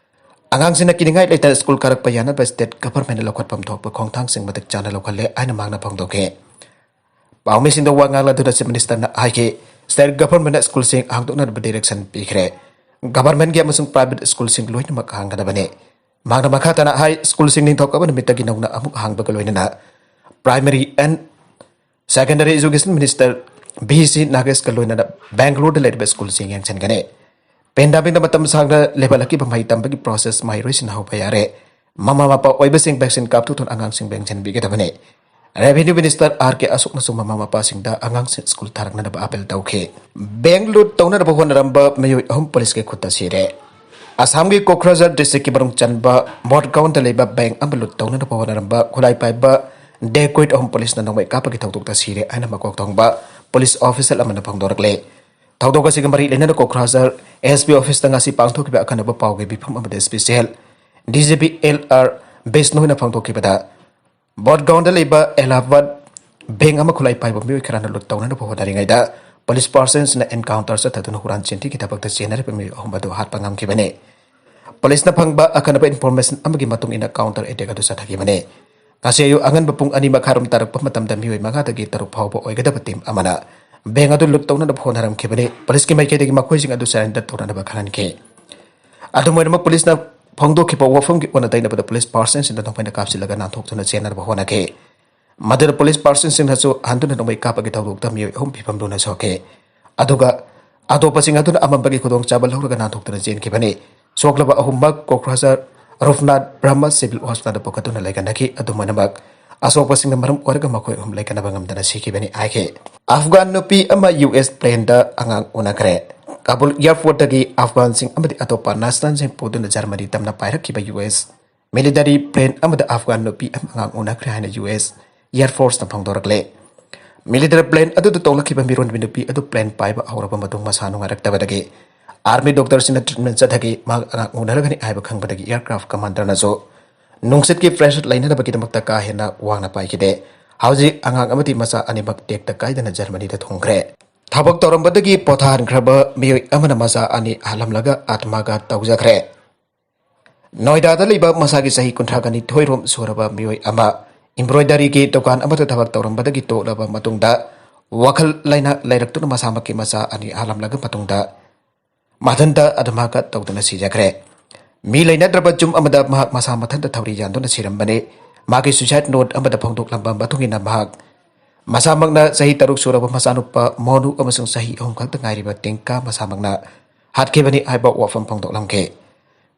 ꯑꯉꯥꯡꯁꯤꯡꯅ ꯀꯤꯅꯤꯡꯉꯥꯏ ꯂꯩꯇꯅ ꯁ꯭ꯀꯨꯜ ꯀꯥꯔꯛꯄ ꯌꯥꯅꯕ ꯁ꯭ꯇꯦꯠ ꯒꯚꯔꯟꯃꯦꯟꯠꯅ ꯂꯧꯈꯠꯐꯝ ꯊꯣꯛꯄ ꯈꯣꯡꯊꯥꯡꯁꯤꯡ ꯃꯇꯤꯛ ꯆꯥꯅ ꯂꯧꯈꯠꯂꯦ ꯍꯥꯏꯅ ꯃꯍꯥꯛꯅ ꯐꯣꯡꯗꯣꯛꯈꯤ꯫ ꯄꯥꯎꯃꯤꯁꯤꯡꯗ ꯋꯥ ꯉꯥꯡꯂꯗꯨꯅ ꯆꯤꯐ ꯃꯤꯅꯤꯁꯇꯔꯅ ꯍꯥꯏꯈꯤ, ꯁ꯭ꯇꯦꯠ ꯒꯚꯔꯟꯃꯦꯟꯠꯅ ꯁ꯭ꯀꯨꯜꯁꯤꯡ ꯍꯥꯡꯗꯣꯛꯅꯅꯕ ꯗꯤꯔꯦꯛꯁꯟ ꯄꯤꯈ꯭ꯔꯦ꯫ ꯒꯚꯔꯟꯃꯦꯟꯠꯀꯤ ꯑꯃꯁꯨꯡ ꯄ꯭ꯔꯥꯏꯚꯦꯠ ꯁ꯭ꯀꯨꯜꯁꯤꯡ ꯂꯣꯏꯅꯃꯛ ꯍꯥꯡꯒꯗꯕꯅꯤ꯫ ꯃꯍꯥꯛꯅ ꯃꯈꯥ ꯇꯥꯅ ꯍꯥꯏ, ꯁ꯭ꯀꯨꯜꯁꯤꯡ ꯅꯤꯡꯊꯧꯀꯥꯕ ꯅꯨꯃꯤꯠꯇꯒꯤ ꯅꯧꯅ ꯑꯃꯨꯛ ꯍꯥꯡꯕꯒ ꯂꯣꯏꯅꯅ primary and secondary education minister V C ꯅꯥꯒꯦꯁꯀ ꯂꯣꯏꯅꯅ ꯕꯦꯡꯒꯂꯣꯔꯗ ꯂꯩꯔꯤꯕ ꯁ꯭ꯀꯨꯜꯁꯤꯡ ꯌꯦꯡꯁꯤꯟꯒꯅꯤ꯫ ꯄꯦꯟꯗꯦꯃꯤꯛꯅ ꯃꯇꯝ ꯁꯥꯡꯅ ꯂꯩꯕꯥꯛꯂꯛꯈꯤꯕ ꯃꯍꯩ ꯇꯝꯕꯒꯤ ꯄ꯭ꯔꯣꯁꯦꯁ ꯃꯍꯩꯔꯣꯏꯁꯤꯡꯅ ꯍꯧꯕ ꯌꯥꯔꯦ꯫ ꯃꯃꯥ ꯃꯄꯥ ꯑꯣꯏꯕꯁꯤꯡ ꯚꯦꯛꯁꯤꯟ ꯀꯥꯞꯊꯣꯛꯇꯨꯅ ꯑꯉꯥꯡꯁꯤꯡꯕꯨ ꯌꯦꯡꯁꯤꯟꯕꯤꯒꯗꯕꯅꯤ꯫ ꯔꯦꯚꯤꯅ꯭ꯌꯨ ꯃꯤꯅꯤꯁꯇꯔ ꯑꯥꯔ ꯀꯦ ꯑꯁꯣꯛꯅꯁꯨ ꯃꯃꯥ ꯃꯄꯥꯁꯤꯡꯗ ꯑꯉꯥꯡꯁꯤꯡ ꯁ꯭ꯀꯨꯜ ꯊꯥꯔꯛꯅꯅꯕ ꯑꯥꯄꯤꯜ ꯇꯧꯈꯤ꯫ ꯕꯦꯡ ꯂꯨꯠ ꯇꯧꯅꯅꯕ ꯍꯣꯠꯅꯔꯝꯕ ꯃꯤꯑꯣꯏ ꯑꯍꯨꯝ ꯄꯨꯂꯤꯁꯀꯤ ꯈꯨꯠꯇ ꯁꯤꯔꯦ꯫ ꯑꯁꯥꯝꯒꯤ ꯀꯣꯀ꯭ꯔꯥꯖꯥꯔ ꯗꯤꯁꯇ꯭ꯔꯤꯛꯀꯤ ꯃꯅꯨꯡ ꯆꯟꯕ ꯃꯣꯠꯒꯥꯎꯟꯗ ꯂꯩꯕ ꯕꯦꯡꯛ ꯑꯃ ꯂꯨꯠ ꯇꯧꯅꯅꯕ ꯍꯣꯠꯅꯔꯝꯕ ꯈꯨꯠꯂꯥꯏ ꯄꯥꯏꯕ ꯗꯦꯀꯣꯏꯠ ꯑꯍꯨꯝ ꯄꯨꯂꯤꯁꯅ ꯅꯣꯡꯃꯩ ꯀꯥꯞꯄꯒꯤ ꯊꯧꯗꯣꯛꯇ ꯁꯤꯔꯦ ꯍꯥꯏꯅ ꯃꯀꯣꯛ ꯊꯣꯡꯕ ꯄꯨꯂꯤꯁ ꯑꯣꯐꯤꯁꯔ ꯑꯃꯅ ꯐꯣꯡꯗꯣꯔꯛꯂꯦ꯫ ꯊꯧꯗꯣꯛ ꯑꯁꯤꯒ ꯃꯔꯤ ꯂꯩꯅꯅ ꯀꯣꯀ꯭ꯔꯥꯖꯥꯔ ꯑꯦꯁ ꯄꯤ ꯑꯣꯐꯤꯁꯇ ꯉꯁꯤ ꯄꯥꯡꯊꯣꯛꯈꯤꯕ ꯑꯀꯟꯅꯕ ꯄꯥꯎꯒꯤ ꯃꯤꯐꯝ ꯑꯃꯗ special D G P L R ꯕꯤꯁꯅꯨꯅ ꯐꯣꯡꯗꯣꯛꯈꯤꯕꯗ, ꯕꯣꯠꯒꯥꯎꯟꯗ ꯂꯩꯕ ꯑꯦꯂꯥꯍꯥꯕꯥꯗ ꯕꯦꯡꯛ ꯑꯃ ꯈꯨꯠꯂꯥꯏ ꯄꯥꯏꯕ ꯃꯤꯑꯣꯏ ꯈꯔꯅ ꯂꯨꯠ ꯇꯧꯅꯅꯕ ꯍꯣꯠꯅꯔꯤꯉꯩꯗ ꯄꯨꯂꯤꯁ ꯄꯥꯔꯁꯟꯁꯤꯡꯅ ꯑꯦꯟꯀꯥꯎꯟꯇꯔ ꯆꯠꯊꯗꯨꯅ ꯍꯨꯔꯥꯟ ꯆꯤꯟꯊꯤꯒꯤ ꯊꯕꯛꯇ ꯆꯦꯟꯅꯔꯤꯕ ꯃꯤꯑꯣꯏ ꯑꯍꯨꯝ ꯑꯗꯨ ꯍꯥꯠꯄ ꯉꯝꯈꯤꯕꯅꯤ꯫ ꯄꯨꯂꯤꯁꯅ ꯐꯪꯕ ꯑꯈꯟꯅꯕ ꯏꯟꯐꯣꯔꯃꯦꯁꯟ ꯑꯃꯒꯤ ꯃꯇꯨꯡ ꯏꯟꯅ ꯀꯥꯎꯟꯇꯔ ꯑꯦꯇꯦꯛ ꯑꯗꯨ ꯆꯠꯊꯈꯤꯕꯅꯤ꯫ ꯉꯁꯤ ꯑꯌꯨꯛ ꯑꯉꯟꯕ ꯄꯨꯡ ꯑꯅꯤ ꯃꯈꯥꯏꯔꯣꯝ ꯇꯥꯔꯛꯄ ꯃꯇꯝꯗ ꯃꯤꯑꯣꯏ ꯃꯉꯥꯗꯒꯤ ꯇꯔꯨꯛ ꯐꯥꯎꯕ ꯑꯣꯏꯒꯗꯕ ꯇꯤꯝ ꯑꯃꯅ ꯕꯦꯡꯛ ꯑꯗꯨ ꯂꯨꯠ ꯇꯧꯅꯅꯕ ꯍꯣꯠꯅꯔꯝꯈꯤꯕꯅꯤ꯫ ꯄꯨꯂꯤꯁꯀꯤ ꯃꯥꯏꯀꯩꯗꯒꯤ ꯃꯈꯣꯏꯁꯤꯡ ꯑꯗꯨ ꯁꯔꯦꯟꯗꯔ ꯇꯧꯅꯅꯕ ꯈꯪꯍꯟꯈꯤ꯫ ꯑꯗꯨꯝ ꯑꯣꯏꯅꯃꯛ, ꯄꯨꯂꯤꯁꯅ ꯐꯣꯡꯗꯣꯛꯈꯤꯕ ꯋꯥꯐꯝꯒꯤ ꯑꯣꯟꯅ ꯇꯩꯅꯕꯗ ꯄꯨꯂꯤꯁ ꯄꯥꯔꯁꯟꯁꯤꯡꯗ ꯅꯣꯡꯃꯩꯅ ꯀꯥꯞꯁꯤꯜꯂꯒ ꯅꯥꯟꯊꯣꯛꯇꯨꯅ ꯆꯦꯟꯅꯕ ꯍꯣꯠꯅꯈꯤ꯫ ꯃꯗꯨꯗ ꯄꯨꯂꯤꯁ ꯄꯥꯔꯁꯟꯁꯤꯡꯅꯁꯨ ꯍꯟꯗꯨꯅ ꯅꯣꯡꯃꯩ ꯀꯥꯞꯄꯒꯤ ꯊꯧꯗꯣꯛꯇ ꯃꯤꯑꯣꯏ ꯑꯍꯨꯝ ꯐꯤꯕꯝ ꯂꯨꯅ ꯁꯣꯛꯈꯤ꯫ ꯑꯗꯨꯒ ꯑꯇꯣꯞꯄꯁꯤꯡ ꯑꯗꯨꯅ ꯑꯃꯝꯕꯒꯤ ꯈꯨꯗꯣꯡꯆꯥꯕ ꯂꯧꯔꯒ ꯅꯥꯟꯊꯣꯛꯇꯨꯅ ꯆꯦꯟꯈꯤꯕꯅꯤ꯫ ꯁꯣꯛꯂꯕ ꯑꯍꯨꯝꯃꯛ ꯀꯣꯀ꯭ꯔꯥꯖꯥꯔ ꯔꯨꯞꯅꯥꯊ ꯕ꯭ꯔꯍꯃ ꯁꯤꯚꯤꯜ ꯍꯣꯁꯄꯤꯇꯥꯜꯗ ꯄꯨꯈꯠꯇꯨꯅ ꯂꯩꯈꯠꯅꯈꯤ꯫ ꯑꯗꯨꯝ ꯑꯣꯏꯅꯃꯛ, ꯑꯁꯣꯛꯄꯁꯤꯡꯅ ꯃꯔꯝ ꯑꯣꯏꯔꯒ ꯃꯈꯣꯏ ꯑꯍꯨꯝ ꯂꯩꯈꯠꯅꯕ ꯉꯝꯗꯅ ꯁꯤꯈꯤꯕꯅꯤ ꯍꯥꯏꯈꯤ꯫ ꯑꯐꯒꯥꯟ ꯅꯨꯄꯤ ꯑꯃ ꯌꯨ ꯑꯦꯁ ꯄ꯭ꯂꯦꯟꯗ ꯑꯉꯥꯡ ꯎꯅꯈ꯭ꯔꯦ꯫ ꯀꯥꯕꯨꯜ ꯑꯦꯌꯔꯄꯣꯔꯠꯇꯒꯤ ꯑꯐꯒꯥꯟꯁꯤꯡ ꯑꯃꯗꯤ ꯑꯇꯣꯞꯄ ꯅꯦꯁꯅꯦꯜꯁꯤꯡ ꯄꯨꯗꯨꯅ ꯖꯔꯃꯅꯤ ꯇꯝꯅ ꯄꯥꯏꯔꯛꯈꯤꯕ ꯌꯨ ꯑꯦꯁ ꯃꯤꯂꯤꯇꯔꯤ ꯄ꯭ꯂꯦꯟ ꯑꯃꯗ ꯑꯐꯒꯥꯟ ꯅꯨꯄꯤ ꯑꯃ ꯑꯉꯥꯡ ꯎꯅꯈ꯭ꯔꯦ ꯍꯥꯏꯅ ꯌꯨ ꯑꯦꯁ ꯑꯦꯌꯔ ꯐꯣꯔꯁꯅ ꯐꯣꯡꯗꯣꯔꯛꯂꯦ꯫ ꯃꯤꯂꯤꯇꯔꯤ ꯄ꯭ꯂꯦꯟ ꯑꯗꯨꯗ ꯇꯣꯡꯂꯛꯈꯤꯕ ꯃꯤꯔꯣꯟꯕꯤ ꯅꯨꯄꯤ ꯑꯗꯨ ꯄ꯭ꯂꯦꯟ ꯄꯥꯏꯕ ꯍꯧꯔꯕ ꯃꯇꯨꯡ ꯃꯁꯥ ꯅꯨꯡꯉꯥꯏꯔꯛꯇꯕꯗꯒꯤ ꯑꯥꯔꯃꯤ ꯗꯣꯛꯇꯔꯁꯤꯡꯅ ꯇ꯭ꯔꯤꯠꯃꯦꯟ ꯆꯠꯊꯈꯤ꯫ ꯃꯍꯥꯛ ꯑꯉꯥꯡ ꯎꯅꯔꯒꯅꯤ ꯍꯥꯏꯕ ꯈꯪꯕꯗꯒꯤ ꯑꯦꯌꯔꯀ꯭ꯔꯥꯐ ꯀꯃꯥꯟꯗꯔꯅꯁꯨ ꯅꯨꯡꯁꯤꯠꯀꯤ ꯄ꯭ꯔꯦꯁꯔ ꯂꯩꯅꯅꯕꯒꯤꯗꯃꯛꯇ ꯀꯥ ꯍꯦꯟꯅ ꯋꯥꯡꯅ ꯄꯥꯏꯈꯤꯗꯦ꯫ ꯍꯧꯖꯤꯛ ꯑꯉꯥꯡ ꯑꯃꯗꯤ ꯃꯆꯥ ꯑꯅꯤꯃꯛ ꯇꯦꯛꯇ ꯀꯥꯏꯗꯅ ꯖꯔꯃꯅꯤꯗ ꯊꯨꯡꯈ꯭ꯔꯦ꯫ ꯊꯕꯛ ꯇꯧꯔꯝꯕꯗꯒꯤ ꯄꯣꯊꯥꯍꯟꯈ꯭ꯔꯕ ꯃꯤꯑꯣꯏ ꯑꯃꯅ ꯃꯆꯥ ꯑꯅꯤ ꯍꯜꯂꯝꯂꯒ ꯑꯥꯇꯃꯥꯒ ꯇꯧꯖꯈ꯭ꯔꯦ꯫ ꯅꯣꯏꯗꯥꯗ ꯂꯩꯕ ꯃꯁꯥꯒꯤ ꯆꯍꯤ ꯀꯨꯟꯊ꯭ꯔꯥ ꯅꯤꯊꯣꯏ ꯔꯣꯝ ꯁꯨꯔꯕ ꯃꯤꯑꯣꯏ ꯑꯃ ꯏꯝꯕ꯭ꯔꯣꯏꯗꯔꯤꯒꯤ ꯗꯨꯀꯥꯟ ꯑꯃꯗ ꯊꯕꯛ ꯇꯧꯔꯝꯕꯗꯒꯤ ꯇꯣꯛꯂꯕ ꯃꯇꯨꯡꯗ ꯋꯥꯈꯜ ꯂꯩꯅꯥ ꯂꯩꯔꯛꯇꯨꯅ ꯃꯁꯥꯃꯛꯀꯤ ꯃꯆꯥ ꯑꯅꯤ ꯍꯥꯜꯂꯝꯂꯕ ꯃꯇꯨꯡꯗ ꯃꯊꯟꯇ ꯑꯗꯨꯃꯛꯀ ꯇꯧꯗꯨꯅ ꯁꯤꯖꯈ꯭ꯔꯦ꯫ ꯃꯤ ꯂꯩꯅꯗ꯭ꯔꯕ ꯌꯨꯝ ꯑꯃꯗ ꯃꯍꯥꯛ ꯃꯁꯥ ꯃꯊꯟꯇ ꯊꯧꯔꯤ ꯌꯥꯟꯗꯨꯅ ꯁꯤꯔꯝꯕꯅꯤ꯫ ꯃꯥꯒꯤ ꯁꯨꯏꯁꯥꯏꯗ ꯅꯣꯠ ꯑꯃꯗ ꯐꯣꯡꯗꯣꯛꯂꯝꯕ ꯃꯇꯨꯡ ꯏꯟꯅ ꯃꯍꯥꯛ ꯃꯁꯥꯃꯛꯅ ꯆꯍꯤ ꯇꯔꯨꯛ ꯁꯨꯔꯕ ꯃꯆꯥꯅꯨꯄꯥ ꯃꯣꯅꯨ ꯑꯃꯁꯨꯡ ꯆꯍꯤ ꯑꯍꯨꯝ ꯈꯛꯇ ꯉꯥꯏꯔꯤꯕ ꯇꯤꯡꯀꯥ ꯃꯁꯥꯃꯛꯅ ꯍꯥꯠꯈꯤꯕꯅꯤ ꯍꯥꯏꯕ ꯋꯥꯐꯝ ꯐꯣꯡꯗꯣꯛꯂꯝꯈꯤ꯫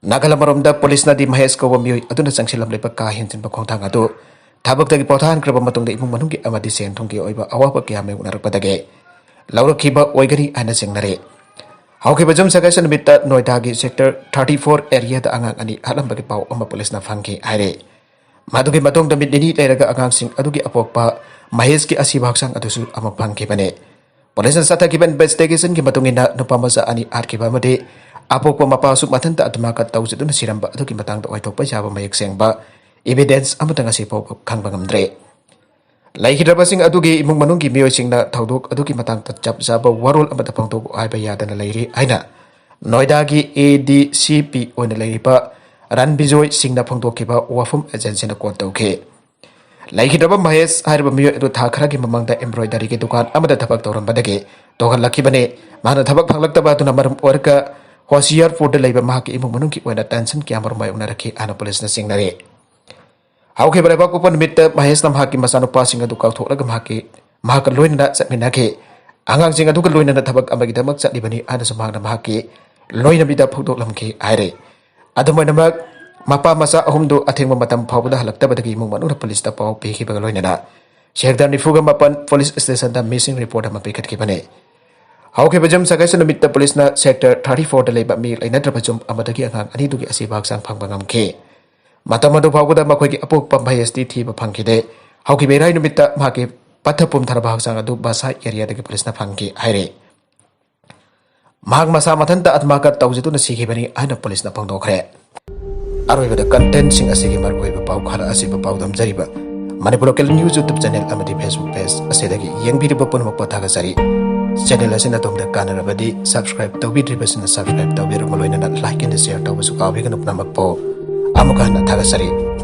ꯅꯥꯒꯜ ꯑꯃꯔꯣꯝꯗ ꯄꯨꯂꯤꯁꯅꯗꯤ ꯃꯍꯦꯁ ꯀꯧꯕ ꯃꯤꯑꯣꯏ ꯑꯗꯨꯅ ꯆꯪꯁꯤꯜꯂꯝꯂꯤꯕ ꯀꯥ ꯍꯦꯟꯖꯤꯟꯕ ꯈꯣꯡꯊꯥꯡ ꯑꯗꯨ ꯊꯕꯛꯇꯒꯤ ꯄꯣꯊꯥꯍꯟꯈ꯭ꯔꯕ ꯃꯇꯨꯡꯗ ꯏꯃꯨꯡ ꯃꯅꯨꯡꯒꯤ ꯑꯃꯗꯤ ꯁꯦꯟ ꯊꯨꯝꯒꯤ ꯑꯣꯏꯕ ꯑꯋꯥꯕ ꯀꯌꯥ ꯃꯥꯌꯣꯛꯅꯔꯛꯄꯗꯒꯤ ꯂꯧꯔꯛꯈꯤꯕ ꯑꯣꯏꯒꯅꯤ ꯍꯥꯏꯅ ꯆꯤꯡꯅꯔꯤ꯫ ꯍꯧꯈꯤꯕ ꯖꯨꯟ ꯁꯒꯥꯏꯁ ꯅꯨꯃꯤꯠꯇ ꯅꯣꯏꯗꯥꯒꯤ ꯁꯦꯛꯇꯔ ꯊꯥꯔꯇꯤ ꯐꯣꯔ ꯑꯦꯔꯤꯌꯥꯗ ꯑꯉꯥꯡ ꯑꯅꯤ ꯍꯥꯠꯂꯝꯕꯒꯤ ꯄꯥꯎ ꯑꯃ ꯄꯨꯂꯤꯁꯅ ꯐꯪꯈꯤ ꯍꯥꯏꯔꯦ꯫ ꯃꯗꯨꯒꯤ ꯃꯇꯨꯡꯗ ꯅꯨꯃꯤꯠ ꯅꯤꯅꯤ ꯂꯩꯔꯒ ꯑꯉꯥꯡꯁꯤꯡ ꯑꯗꯨꯒꯤ ꯑꯄꯣꯛꯄ ꯃꯍꯦꯁꯀꯤ ꯑꯁꯤꯕ ꯍꯛꯆꯥꯡ ꯑꯗꯨꯁꯨ ꯑꯃꯨꯛ ꯐꯪꯈꯤꯕꯅꯤ꯫ ꯄꯨꯂꯤꯁꯅ ꯆꯠꯊꯈꯤꯕ ꯏꯟꯚꯦꯁꯇꯤꯒꯦꯁꯟꯒꯤ ꯃꯇꯨꯡ ꯏꯟꯅ ꯅꯨꯄꯥ ꯃꯆꯥ ꯑꯅꯤ ꯍꯥꯠꯈꯤꯕ ꯑꯃꯗꯤ ꯑꯄꯣꯛꯄ ꯃꯄꯥꯁꯨ ꯃꯊꯟꯇ ꯑꯇꯃꯥꯒ ꯇꯧꯖꯗꯨꯅ ꯁꯤꯔꯝꯕ ꯑꯗꯨꯒꯤ ꯃꯇꯥꯡꯗ ꯑꯣꯏꯊꯣꯛꯄ ꯌꯥꯕ ꯃꯌꯦꯛ ꯁꯦꯡꯕ ꯏꯚꯤꯗꯦꯟꯁ ꯑꯃꯠꯇ ꯉꯁꯤ ꯐꯥꯎꯕ ꯈꯪꯕ ꯉꯝꯗ꯭ꯔꯦ꯫ ꯂꯩꯈꯤꯗ꯭ꯔꯕꯁꯤꯡ ꯑꯗꯨꯒꯤ ꯏꯃꯨꯡ ꯃꯅꯨꯡꯒꯤ ꯃꯤꯑꯣꯏꯁꯤꯡꯅ ꯊꯧꯗꯣꯛ ꯑꯗꯨꯒꯤ ꯃꯇꯥꯡꯗ ꯆꯞ ꯆꯥꯕ ꯋꯥꯔꯣꯜ ꯑꯃꯠꯇ ꯐꯣꯡꯗꯣꯛꯎ ꯍꯥꯏꯕ ꯌꯥꯗꯅ ꯂꯩꯔꯤ ꯍꯥꯏꯅ ꯅꯣꯏꯗꯥꯒꯤ ꯑꯦ ꯗꯤ ꯁꯤ ꯄꯤ ꯑꯣꯏꯅ ꯂꯩꯔꯤꯕ ꯔꯟꯕꯤꯖꯣꯏ ꯁꯤꯡꯅ ꯐꯣꯡꯗꯣꯛꯈꯤꯕ ꯋꯥꯐꯝ ꯑꯦꯖꯦꯟꯁꯤꯅ ꯀꯣꯠ ꯇꯧꯈꯤ꯫ ꯂꯩꯈꯤꯗ꯭ꯔꯕ ꯃꯍꯦꯁ ꯍꯥꯏꯔꯤꯕ ꯃꯤꯑꯣꯏ ꯑꯗꯨ ꯊꯥ ꯈꯔꯒꯤ ꯃꯃꯥꯡꯗ embroidery ꯒꯤ ꯗꯨꯀꯥꯟ ꯑꯃꯗ ꯊꯕꯛ ꯇꯧꯔꯝꯕꯗꯒꯤ ꯇꯣꯛꯍꯜꯂꯛꯈꯤꯕꯅꯤ꯫ ꯃꯍꯥꯛꯅ ꯊꯕꯛ ꯐꯪꯂꯛꯇꯕ ꯑꯗꯨꯅ ꯃꯔꯝ ꯑꯣꯏꯔꯒ ꯍꯣꯁꯤꯌꯥꯔꯄꯨꯔꯗ ꯂꯩꯕ ꯃꯍꯥꯛꯀꯤ ꯏꯃꯨꯡ ꯃꯅꯨꯡꯒꯤ ꯑꯣꯏꯅ ꯇꯦꯟꯁꯟ ꯀꯌꯥꯃꯔꯨꯝ ꯃꯥꯌꯣꯛꯅꯔꯛꯈꯤ ꯍꯥꯏꯅ ꯄꯨꯂꯤꯁꯅ ꯆꯤꯡꯅꯔꯤ꯫ ꯍꯧꯈꯤꯕ ꯂꯩꯕꯥꯛꯄꯣꯛꯄ ꯅꯨꯃꯤꯠꯇ ꯃꯍꯦꯁꯅ ꯃꯍꯥꯛꯀꯤ ꯃꯆꯥꯅꯨꯄꯥꯁꯤꯡ ꯑꯗꯨ ꯀꯥꯎꯊꯣꯛꯂꯒ ꯃꯍꯥꯛꯀꯤ, ꯃꯍꯥꯛꯀ ꯂꯣꯏꯅꯅ ꯆꯠꯃꯤꯟꯅꯈꯤ꯫ ꯑꯉꯥꯡꯁꯤꯡ ꯑꯗꯨꯒ ꯂꯣꯏꯅꯅ ꯊꯕꯛ ꯑꯃꯒꯤꯗꯃꯛ ꯆꯠꯂꯤꯕꯅꯤ ꯍꯥꯏꯅꯁꯨ ꯃꯍꯥꯛꯅ ꯃꯍꯥꯛꯀꯤ ꯂꯣꯏꯅꯕꯤꯗ ꯐꯣꯡꯗꯣꯛꯂꯝꯈꯤ ꯍꯥꯏꯔꯤ꯫ ꯑꯗꯨꯝ ꯑꯣꯏꯅꯃꯛ, ꯃꯄꯥ ꯃꯆꯥ ꯑꯍꯨꯝꯗꯨ ꯑꯊꯦꯡꯕ ꯃꯇꯝ ꯐꯥꯎꯕꯗ ꯍꯜꯂꯛꯇꯕꯗꯒꯤ ꯏꯃꯨꯡ ꯃꯅꯨꯡꯅ ꯄꯨꯂꯤꯁꯇ ꯄꯥꯎ ꯄꯤꯈꯤꯕꯒ ꯂꯣꯏꯅꯅ ꯁꯦꯛꯇꯔ ꯅꯤꯐꯨꯒ ꯃꯥꯄꯟ ꯄꯨꯂꯤꯁ ꯁ꯭ꯇꯦꯁꯟꯗ ꯃꯤꯁꯤꯡ ꯔꯤꯄꯣꯔꯠ ꯑꯃ ꯄꯤꯈꯠꯈꯤꯕꯅꯤ꯫ ꯍꯧꯈꯤꯕ ꯖꯨꯟ ꯁꯒꯥꯏꯁ ꯅꯨꯃꯤꯠꯇ ꯄꯨꯂꯤꯁꯅ ꯁꯦꯛꯇꯔ ꯊꯥꯔꯇꯤ ꯐꯣꯔꯗ ꯂꯩꯕ ꯃꯤ ꯂꯩꯅꯗ꯭ꯔꯕ ꯌꯨꯝ ꯑꯃꯗꯒꯤ ꯑꯉꯥꯡ ꯑꯅꯤꯗꯨꯒꯤ ꯑꯁꯤꯕ ꯍꯛꯆꯥꯡ ꯐꯪꯕ ꯉꯝꯈꯤ꯫ ꯃꯇꯝ ꯑꯗꯨ ꯐꯥꯎꯕꯗ ꯃꯈꯣꯏꯒꯤ ꯑꯄꯣꯛꯄ ꯃꯍꯦꯁꯇꯤ ꯊꯤꯕ ꯐꯪꯈꯤꯗꯦ꯫ ꯍꯧꯈꯤꯕ ꯏꯔꯥꯏ ꯅꯨꯃꯤꯠꯇ ꯃꯍꯥꯛꯀꯤ ꯄꯠꯊ ꯄꯨꯝꯊꯔꯕ ꯍꯛꯆꯥꯡ ꯑꯗꯨ ꯕꯁꯥꯏ ꯑꯦꯔꯤꯌꯥꯗꯒꯤ ꯄꯨꯂꯤꯁꯅ ꯐꯪꯈꯤ ꯍꯥꯏꯔꯤ꯫ ꯃꯍꯥꯛ ꯃꯁꯥ ꯃꯊꯟꯇ ꯑꯇꯃꯥꯒ ꯇꯧꯖꯗꯨꯅ ꯁꯤꯈꯤꯕꯅꯤ ꯍꯥꯏꯅ ꯄꯨꯂꯤꯁꯅ ꯐꯣꯡꯗꯣꯛꯈ꯭ꯔꯦ꯫ ꯑꯔꯣꯏꯕꯗ ꯀꯟꯇꯦꯟꯁꯤꯡ ꯑꯁꯤꯒꯤ ꯃꯔꯨꯑꯣꯏꯕ ꯄꯥꯎ ꯈꯔ ꯑꯁꯤꯕꯨ ꯄꯥꯎꯗꯝꯖꯔꯤꯕ Manipur local news YouTube channel ꯑꯃꯗꯤ Facebook ꯄꯦꯖ ꯑꯁꯤꯗꯒꯤ ꯌꯦꯡꯕꯤꯔꯤꯕ ꯄꯨꯝꯅꯃꯛꯄꯨ ꯊꯥꯒꯠꯆꯔꯤ꯫ ꯆꯦꯅꯦꯜ ꯑꯁꯤꯅ ꯑꯗꯣꯝꯗ ꯀꯥꯟꯅꯔꯕꯗꯤ subscribe ꯇꯧꯕꯤꯗ꯭ꯔꯤꯕꯁꯤꯡꯅ subscribe ꯇꯧꯕꯤꯔꯕ ꯂꯣꯏꯅꯅ like and share ꯇꯧꯕꯁꯨ ꯀꯥꯎꯕꯤꯒꯅꯨ ꯄꯨꯝꯅꯃꯛꯄꯨ꯫ ꯑꯃꯨꯛꯀ ꯍꯟꯅ ꯊꯥꯒꯠꯆꯔꯤ꯫